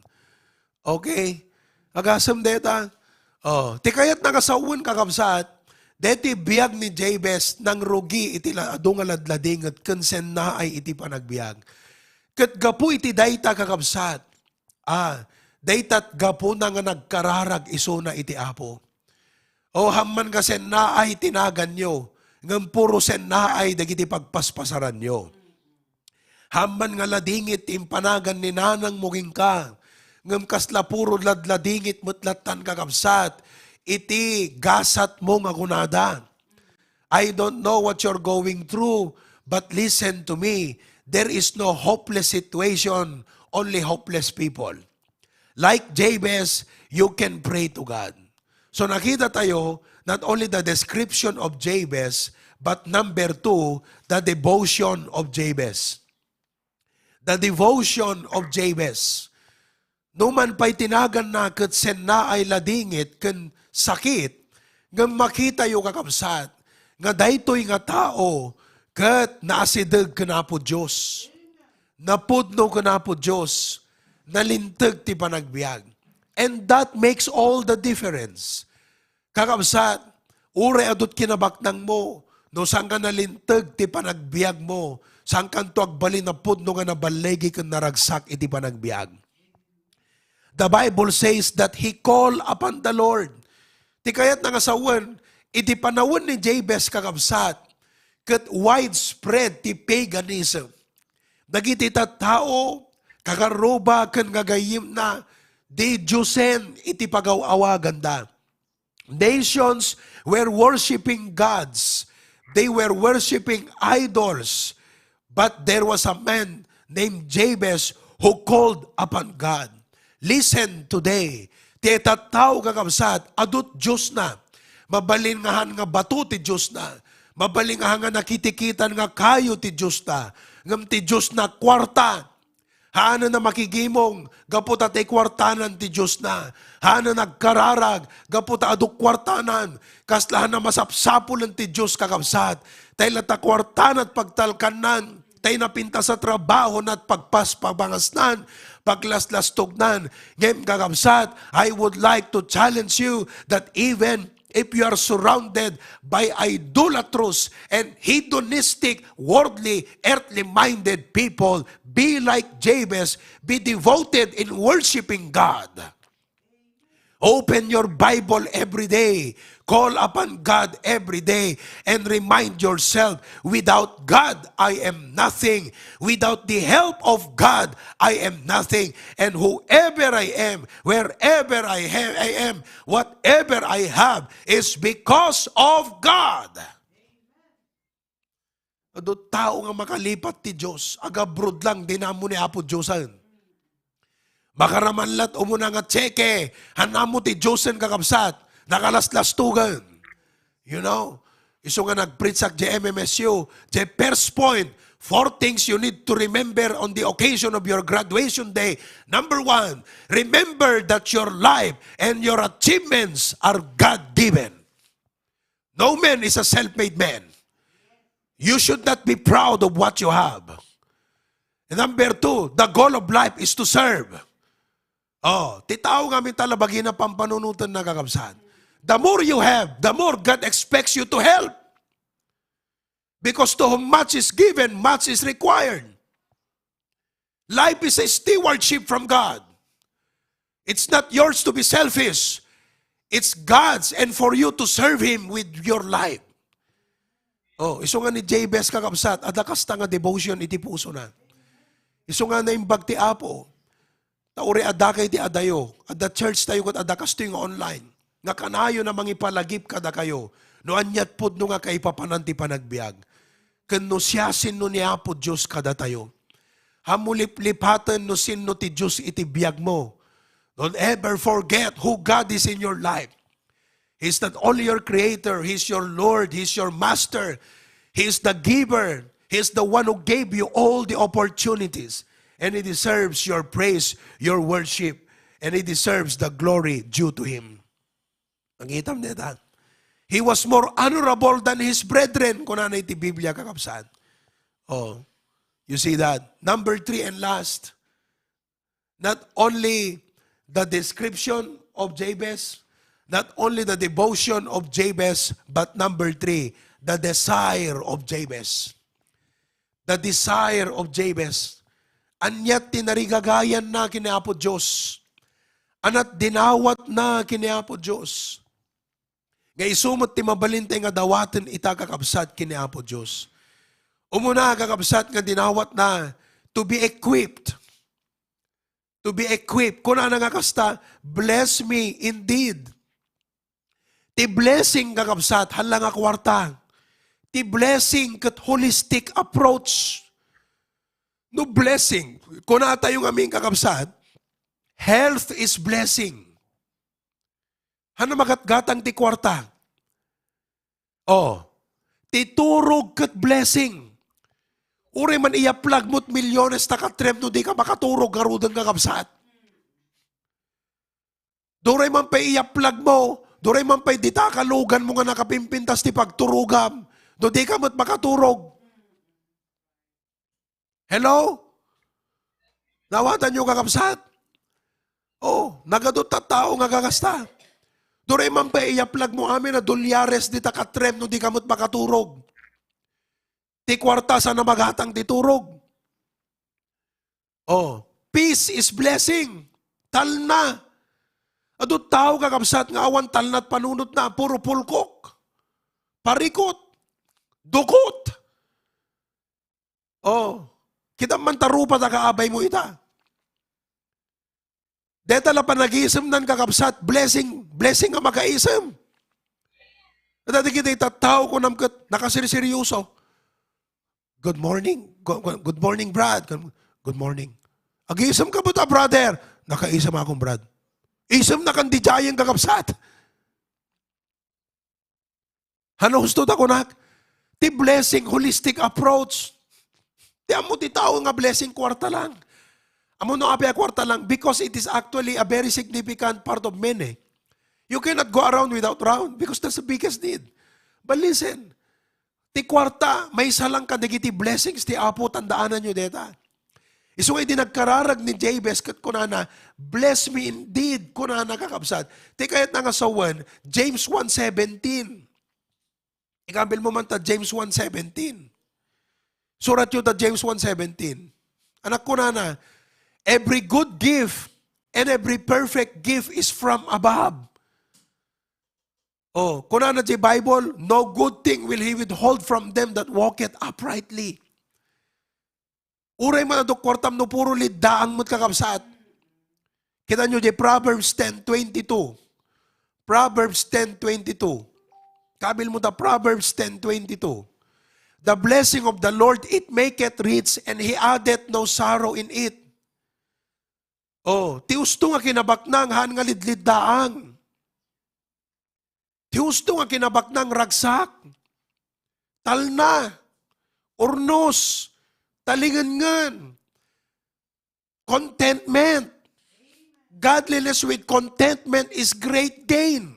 Okay? Agasem deta. Oh, ti kayatna nga sawen, kakabsat, deti biag ni Jabez nangrugi iti la-, adu nga ladladinget ken sennaay iti panagbiag. Ket gapu iti dayta, kakabsat, ah, dayta gapuna nga nagkararag isuna iti Apo. O, hamman nga sennaay ti naganyo, ngem puro sennaay dagiti pagpaspasaranyo. Hamman nga ladingit ti impanagan ni nanangmo kenka, ngem kasla puro ladladingit met lattan, kakabsat, iti gasatmo nga kunada. I don't know what you're going through, but listen to me. There is no hopeless situation, only hopeless people. Like Jabez, you can pray to God. So nakita tayo, not only the description of Jabez, but number two, the devotion of Jabez. The devotion of Jabez. Numan pay ti naganna ket sennaay ladingit ken sakit, ngem makitayo, kakabsat, nga daytoy nga tao ket naasideg ken Apo Dios. Napudno ken Apo Dios, nalinteg ti panagbiag. And that makes all the difference. Kakabsat, uray adut kinabaknangmo, no saan nga nalinteg ti panagbiagmo, saankanto agbalin a pudno nga naballigi ken naragsak iti panagbiag. The Bible says that he called upon the Lord. Ti kayatna nga sawen, iti panawen ni Jabez, kakabsat, ket widespread ti paganism. Dagiti tattao, kagarruba ken gagayyemna, didiosen iti pagaw-awaganda. Nations were worshiping gods. They were worshiping idols. But there was a man named Jabez who called upon God. Listen today. Ti tattao, kakabsat, adut diosna. Mabalin nga han nga bato ti diosna. Mabalin nga han nga nakitikitan nga kayo ti diosna. Ngem ti diosna, kuarta. Haanna makigimong gapu ta ti kuartanan ti diosna. Haanna agkararag gapu ta adu kuartanan. Kasla haanna masapsapulen ti Dios, kakabsat. Tay la ta kuartana ti pagtalkannan. Tay napintas a trabahona ti pagpaspabangasnan, paglaslastognan. Ngem, kakabsat, I would like to challenge you that even if you are surrounded by idolatrous and hedonistic, worldly, earthly-minded people, be like Jabez, be devoted in worshiping God. Open your Bible every day. Call upon God every day and remind yourself, "Without God, I am nothing. Without the help of God, I am nothing. And whoever I am, wherever I ha-, I am, whatever I have is because of God." Adu tao nga makalipat ti Dios, agabroad lang, dina ammo ni Apo Diosen. Makaraman la't umuna nga tseke, han ammo ti Diosen, kakabsat, nakalaslastogan. You know? Isu nga nagpreachak di M M S U, the first point, four things you need to remember on the occasion of your graduation day. Number one, remember that your life and your achievements are God-given. No man is a self-made man. You should not be proud of what you have. And number two, the goal of life is to serve. Oh, ti tao nga amin ta labagina pampanunoten na, kakabsat. The more you have, the more God expects you to help. Because to whom much is given, much is required. Life is a stewardship from God. It's not yours to be selfish. It's God's and for you to serve Him with your life. Oh, isu nga ni Jabez, kakabsat, adda kasta nga devotion iti pusona. Isu nga naimbag ti Apo. Ta uray adda kay ti adayo, adda church tayo ket adda kastoy nga online, nga kanayon a mangipalagip kadakayo no aniat pudno nga kaipapanan ti panagbiag, ken no siasino ni Apo Dios kadatayo. Ammo liplipaten no sinno ti Dios iti biagmo. Don't ever forget who God is in your life. He's not only your creator, He's your Lord, He's your master, He's the giver, He's the one who gave you all the opportunities. And He deserves your praise, your worship, and He deserves the glory due to Him. Nakitam deta? He was more honorable than his brethren, kunana iti Biblia, kakabsat. Oh, you see that? Number three and last, not only the description of Jabez, not only the devotion of Jabez, but number three, the desire of Jabez. The desire of Jabez. Ania ti narigagayanna ken ni Apo Dios? Ania ti dinawatna ken ni Apo Dios? Nga isu met ti mabalin tayo nga dawaten ita, kakabsat, ken ni Apo Dios. Umuna, kakabsat, nga dinawatna to be equipped. To be equipped. Kunana nga kasta, "Bless me indeed." Ti blessing, kakabsat, haan la nga kuarta. Ti blessing ket holistic approach. No blessing, kunatayo ngamin, kakabsat, health is blessing. Haan a magatgatang ti kuarta? Oh, ti turog ket blessing. Uray man iyaplag mo't milyones ta katrem no dika makaturog ngaruden, kakabsat. Duray man pay iyaplag mo, duray man pay dita kalugan mo nga nakapimpintas ti pagturogam, no dika met makaturog. Hello? Nawatanyo, kakabsat? Oh, nagadut ta tao nga gagasta. Duray man pay iyaplag mo amin a dolyares dita katrem no dika met makaturog. Ti kuarta saan a magatang ti turog. Oh, peace is blessing. Talna. Adu tao, kakabsat, nga awan talna't panunotna, puro pulkok, parikot, dukot. Oh, kita man ta rupa ta kaabay mo ita. Deta la panagisemnan, kakabsat, blessing, blessing a makaisem. Dagiti tattao kunam ket nakasirseryoso. "Good morning. Gu-, gu-, good morning, Brad." "Good morning." "Agisem ka ba ta, brother?" "Nakaisem akon, Brad." Isemna kan didiayen, kakabsat. Haan a husto ta kunak? Ti blessing, holistic approach. Ti ammo ti tao nga blessing, kuarta lang. Ammo no apay a kuarta lang? Because it is actually a very significant part of men, eh. You cannot go around without round because that's the biggest need. But listen, ti kuarta, maysa lang kadagiti blessings ti Apo, tandaananyo deta. Isu nga idi nagkararag ni Jabez ket kunana, "Bless me indeed," kunana, kakabsat. Ti kayatna nga sawen, James one seventeen. Ikabil mo man ta James one seventeen. Suratyo ta James one seventeen. Ania kunana, "Every good gift and every perfect gift is from above." Oh, kunana ti Bible, "No good thing will He withhold from them that walketh uprightly." Uray man adu kuartam no puro liddaang met, kakabsat. Kitaenyo di Proverbs ten twenty-two. Proverbs ten twenty-two. Kabil mo ta Proverbs ten twenty-two. "The blessing of the Lord, it maketh rich, and He addeth no sorrow in it." Oh, ti husto nga kinabaknang, haan nga lidliddaang. Ti husto nga kinabaknang, ragsak. Talna, urnos, talingenngen, contentment. Godliness with contentment is great gain.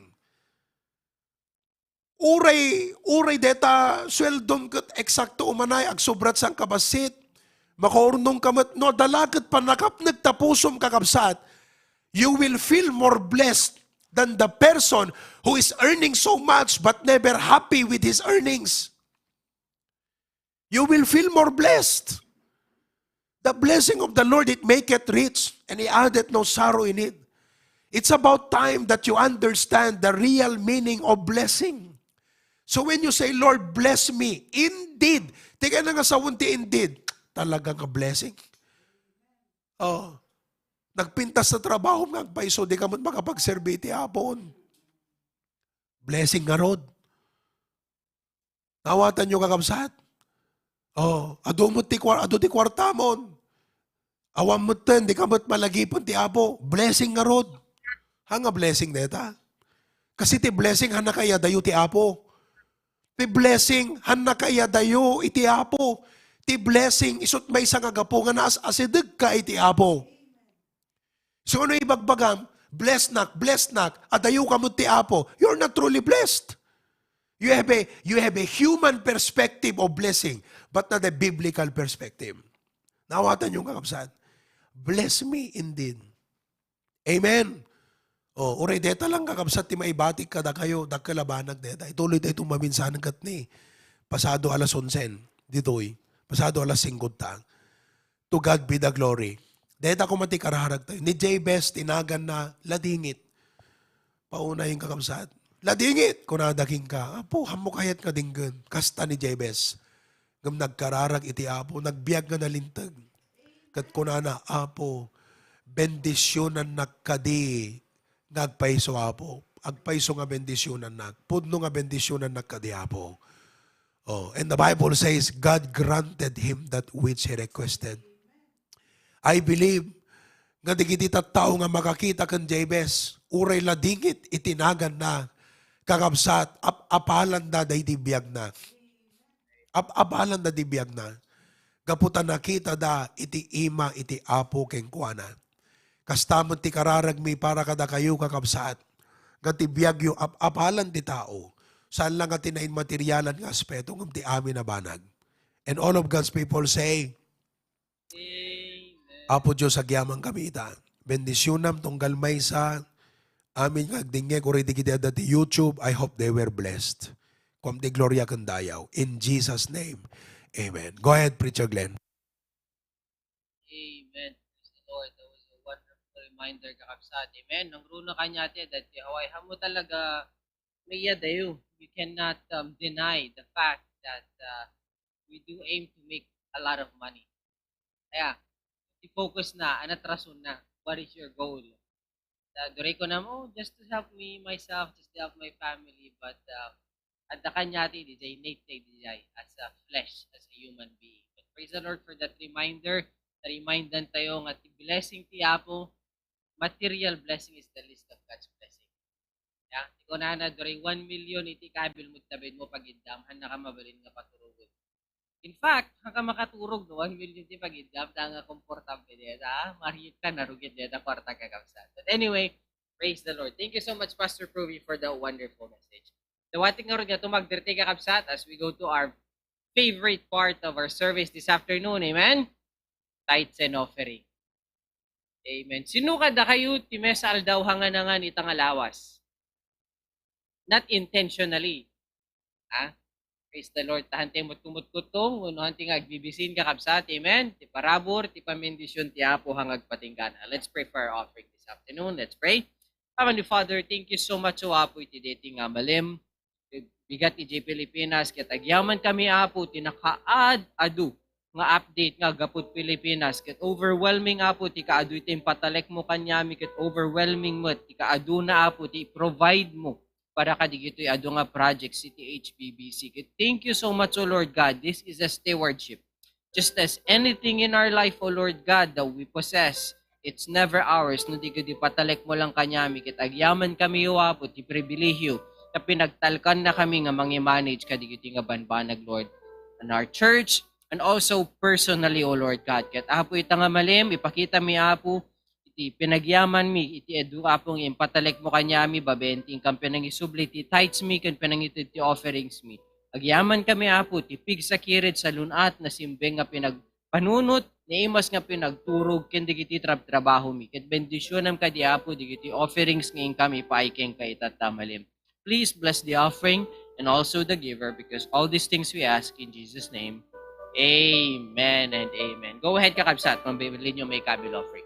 Uray, uray deta sueldom ket eksakto umanay, agsobrat sangkabassit, makaurnong ka met, no, adda la ket pannakapnek ta pusom, kakabsat, you will feel more blessed than the person who is earning so much but never happy with his earnings. You will feel more blessed. The blessing of the Lord, it maketh rich, and he addeth no sorrow in it. It's about time that you understand the real meaning of blessing. So when you say, "Lord, bless me," indeed, ti kayatna nga sawen ti indeed, talaga nga blessing. Oh, nagpintas sa trabaho nga agpayso, di ka met makapagserbi iti Apo. Blessing ngarud. Nawatanyo, kakabsat? Oh, adu met ti kuar-, adu ti kuartamon. Awan metten, di ka met malagipen ti Apo. Blessing ngarud. Haan nga blessing deta? Kasi ti blessing, haan nga kaayadayo ti Apo. Ti blessing, haan nga kaayadayo iti Apo. Ti blessing, isut' maysa nga gapu nga naas-asidegka iti Apo. So, ano ibagbagam? "Blessnak, blessnak, adayo ka met ti Apo." You're not truly blessed. You have a, you have a human perspective of blessing, but not a biblical perspective. Nawatanyo, kakabsat? Bless me indeed. Amen. Oh, uray deta lang, kakabsat, ti maibatik kadakayo, dakkel a banag deta. Ituloy tayo itong maminsan ket ni pasado alas onse ditoy. Pasado alas singko ta. To God be the glory. Deta koma ti kararag tayo. Ni Jabez, ti naganna, ladingit. Paunay, kakabsat. "Ladingit," kunada kenka. "Apo, haanmo kayat nga denggen?" Kasta ni Jabez. Ngem nagkararag iti Apo, nagbiag nga nalinteg. Ket kunana, "Apo, bendisionannak kadi nga agpayso, Apo. Agpayso nga bendisionannak. Pudno nga bendisionannak kadi, Apo." Oh, and the Bible says, God granted him that which he requested. I believe nga dagiti tattao nga makakita ken Jabez, uray ladingit iti naganna, kakabsat, ap-apalanda daydi biagna. Ap-apalanda di biagna. Gapu ta nakitada iti ima iti Apo kenkuana. Kasta met ti kararagmi para kadakayo, kakabsat, nga ti biagyo ap-apalan ti tao, saan la nga ti nainmaterialan nga aspeto, ngem ti amin a banag. And all of God's people say, Amen. Apo Dios, agyamankami ita. Bendisionam tunggal maysa. Amin nga agdingngeg, uray dagiti adda ti YouTube, I hope they were blessed. Kuam ti gloria ken dayaw. In Jesus' name, amen. Go ahead, Preacher Glenn. Amen. Praise the Lord. That was a wonderful reminder, kakabsat. Amen. Nangruna kaniati, that, "Haanmo talaga maiyadayo." You cannot, um, deny the fact that, uh, we do aim to make a lot of money. Kaya, ti focus na, ania ti rason na, what is your goal? Uh, duri kunam, "Oh, just to help me, myself, just to help my family," but, uh, adda kaniati, diay nature, diay, as a flesh, as a human being. But praise the Lord for that reminder. Na-remindan tayo nga ti blessing ti Apo, material blessing is the least of God's blessing. Ya, ti kunana, duri one million iti kabilmo, tabidmo, pagiddam, haanka mabalin nga paturogen. In fact, haanka makaturog no one million ti pagiddam, ta nga komportable deta, ah, marigit ka, narugit deta, kuarta, kakabsat. But anyway, praise the Lord. Thank you so much, Pastor Pruvi, for the wonderful message. Dawatek ngarud nga tumagder ti kakabsat as we go to our favorite part of our service this afternoon. Amen? Tithes and offering. Amen. Sino kadakayo ti maysa aldaw hangan-hangan ita nga lawas? Not intentionally. Ha? Praise the Lord. Ta haanti met kumutkutto, wenno haanti nga agbibisin, kakabsat. Amen. Ti parabur, ti pamendisyon ti Apo nga agpatingga. Let's pray for our offering this afternoon. Let's pray. Heavenly Father, thank you so much, O Apo, iti daytoy nga malem. Bigat iti Pilipinas, ket agyamankami, Apo, ti nakaad-adu nga update nga gapu iti Pilipinas, ket overwhelming, Apo, ti kaadu iti impatalekmo kaniami, ket overwhelming met ti kaaduna, Apo, ti i-provide mo para kadagitoy adu nga projects iti H P B C. Ket thank you so much, O Lord God. This is a stewardship. Just as anything in our life, O Lord God, that we possess, it's never ours, no di ket ipatalekmo lang kaniami, ket agyamankami, O Apo, ti pribilehiyo ta pinagtalkannakami nga mangi-manage kadagiti nga banbanag, Lord, in our church, and also personally, O Lord God. Ket Apo, ita nga malem, ipakitami, Apo, iti panagyamanmi, iti adu, Apo, nga impatalekmo kaniami, babaen ti inkam panangisubli, ti tithes mi, ken panangited ti offerings mi. Agyamankami, Apo, ti pigsakirek sa lun-at, nasimbeng nga pinagpanunot, naimas nga pinagturog, ken dagiti trab-, trabaho mi. Ket bendisionam kadi, Apo, dagiti offerings nga inkam ipaay kenka ita ta malem. Please bless the offering and also the giver, because all these things we ask in Jesus' name. Amen and amen. Go ahead, kakabsat, kung Biblia ninyo, may kabil offering.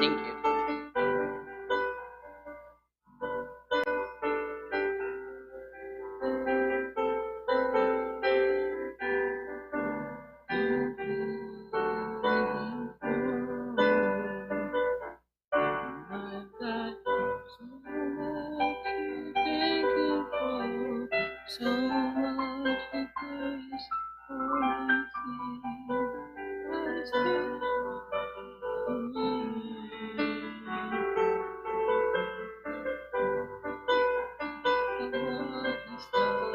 Thank you. I've got so much to thank you for, so much to praise for my sin. I stand amazed at what he's done.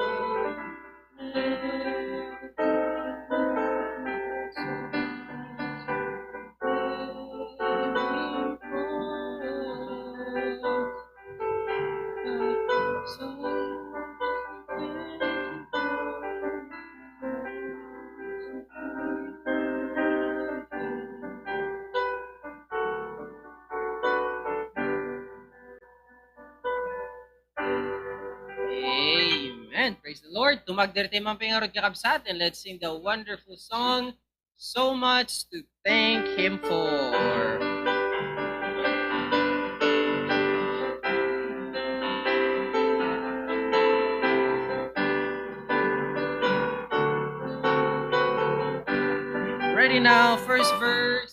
Amen. Praise the Lord. Tumagder tayo man pingarod, kakabsat, and let's sing the wonderful song, So Much to Thank Him For. Ready now, first verse.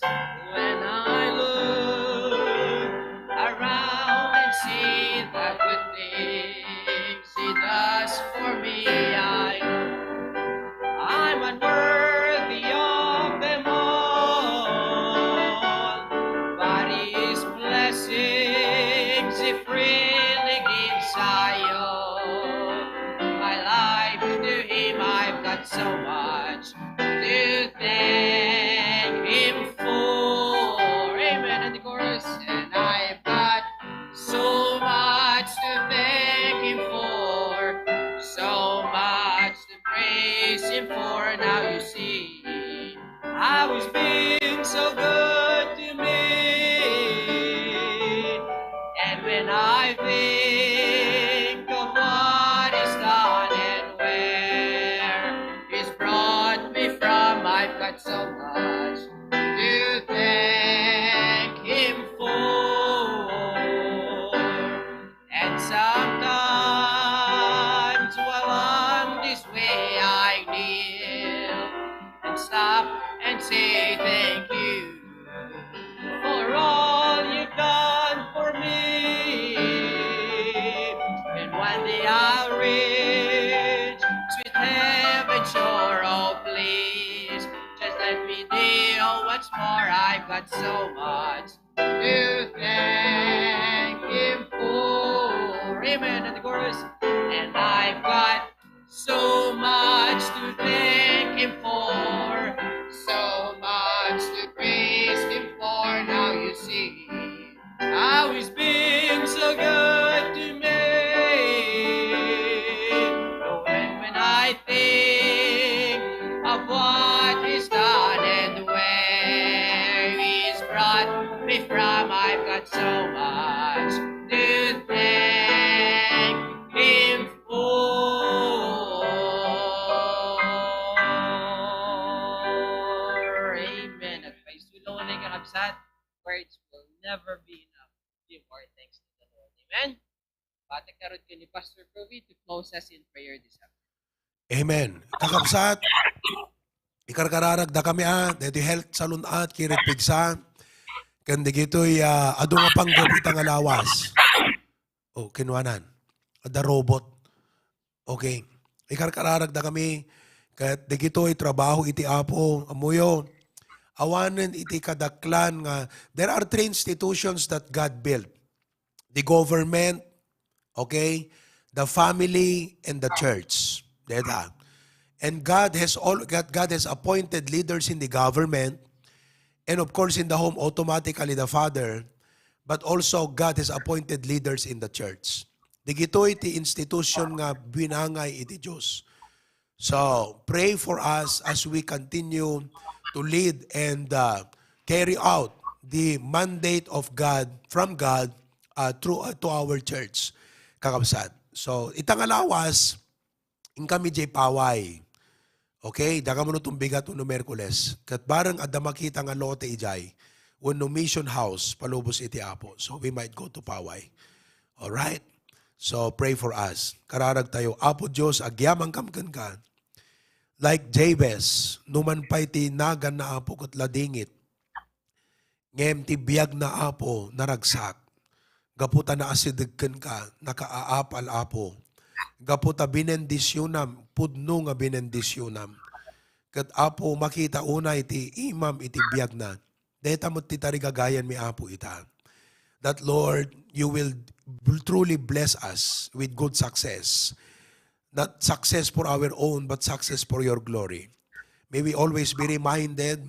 When I look around and see the good things He does for me, I know I'm unworthy of them all, but His blessings He freely gives. I owe my life to Him. I've got so much to thank Him for. Amen. And the chorus. And I've got so much to thank Him for, so much to praise Him for. Now you see how He's been so good to me. And when I think of what He's done and where He's brought me from, I've got so much to thank Him for. And sometimes while on this way I kneel and stop and say thank you for all you've done for me. And one day I'll reach sweet heaven shore. Oh, please, just let me kneel once more. I've got so much to thank Him for. Amen. And the chorus. And I've got so much to thank Him for, so much to praise Him for. Now you see how He's been so good to me. And when I think of what He's done and where He's brought me from, I've got so much to thank Him for. Amen. Agpayso laeng, kakabsat. Words will never be enough Karot ko ni Pastor Kobe to close us in prayer this afternoon. Amen. Kakabsat, ikarkararagda kami a, daytoy health salon at kirit pigsa. Ken digitoy ah, adu nga panggapu ita nga lawas. O, kinuanan. Adda robot. Okay. Ikarkararagda kami. Ket digitoy trabaho iti Apo. Ammoyo, awanen iti kadaklan nga, there are three institutions that God built. The government, okay, the family, and the church. Deta. And God has all God, God has appointed leaders in the government, and of course in the home, automatically the father, but also God has appointed leaders in the church. Digitoy ti institution nga binangay iti Dios. So pray for us as we continue to lead and uh, carry out the mandate of God, from God, uh, through uh, to our church. Kakabsat. So ita nga lawas, inkami jay paway. Okay, dakamuno tumbigat wenno Merkules. Ket bareng adda makita nga lote ijay wenno mission house palubos iti Apo. So we might go to Paway. All right. So pray for us. Kararag tayo. Apo Dios, agyamankam kenka. Like Jabez, numan pay ti naganna, Apo, ket ladingit. Ngem ti biagna, Apo, naragsak. Gapu ta naasideg kenka, nakaaapal, Apo. Gapu ta binendisyonam, pudno nga binendisyonam. Ket, Apo, makita unay ti imam iti biagna. Dayta met ti tarigagayanmi, Apo, ita. That, Lord, you will truly bless us with good success. Not success for our own, but success for your glory. May we always be reminded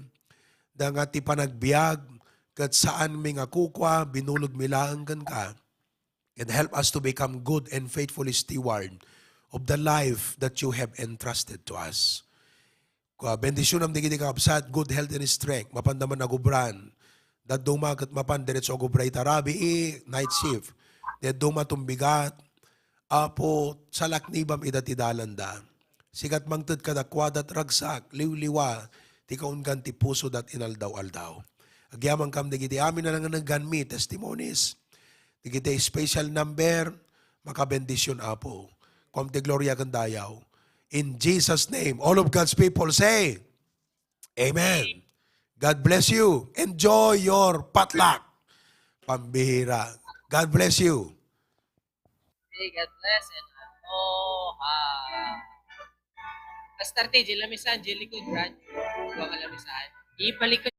da nga ti panagbiag, ket saanmi nga kukua, binulodmi laeng kenka. And help us to become good and faithful steward of the life that you have entrusted to us. Kua, bendisyonam dagiti kakabsat, good health and strength. Mapanda man agubran. Dadduma ket mapan diretso agubra ita rabii, night shift. Dadduma tumbigat. Apo, salaknibam ida ti dalanda. Sikat mangted kadakuada ti ragsak, liwliwa, ti kaunggan ti pusoda inaldaw-aldaw. Agyamankam dagiti amin a nangnegganmi, testimonies. Dagiti special number, makabendisyon, Apo. Kuam ti gloria ken dayaw. In Jesus' name, all of God's people say, Amen. God bless you. Enjoy your potluck. Pambihira. God bless you. Hey, God bless and aloha. Pastor T J, lamisan, Jelly ko, Brad. Huwag ka lamisan. Ibalik ko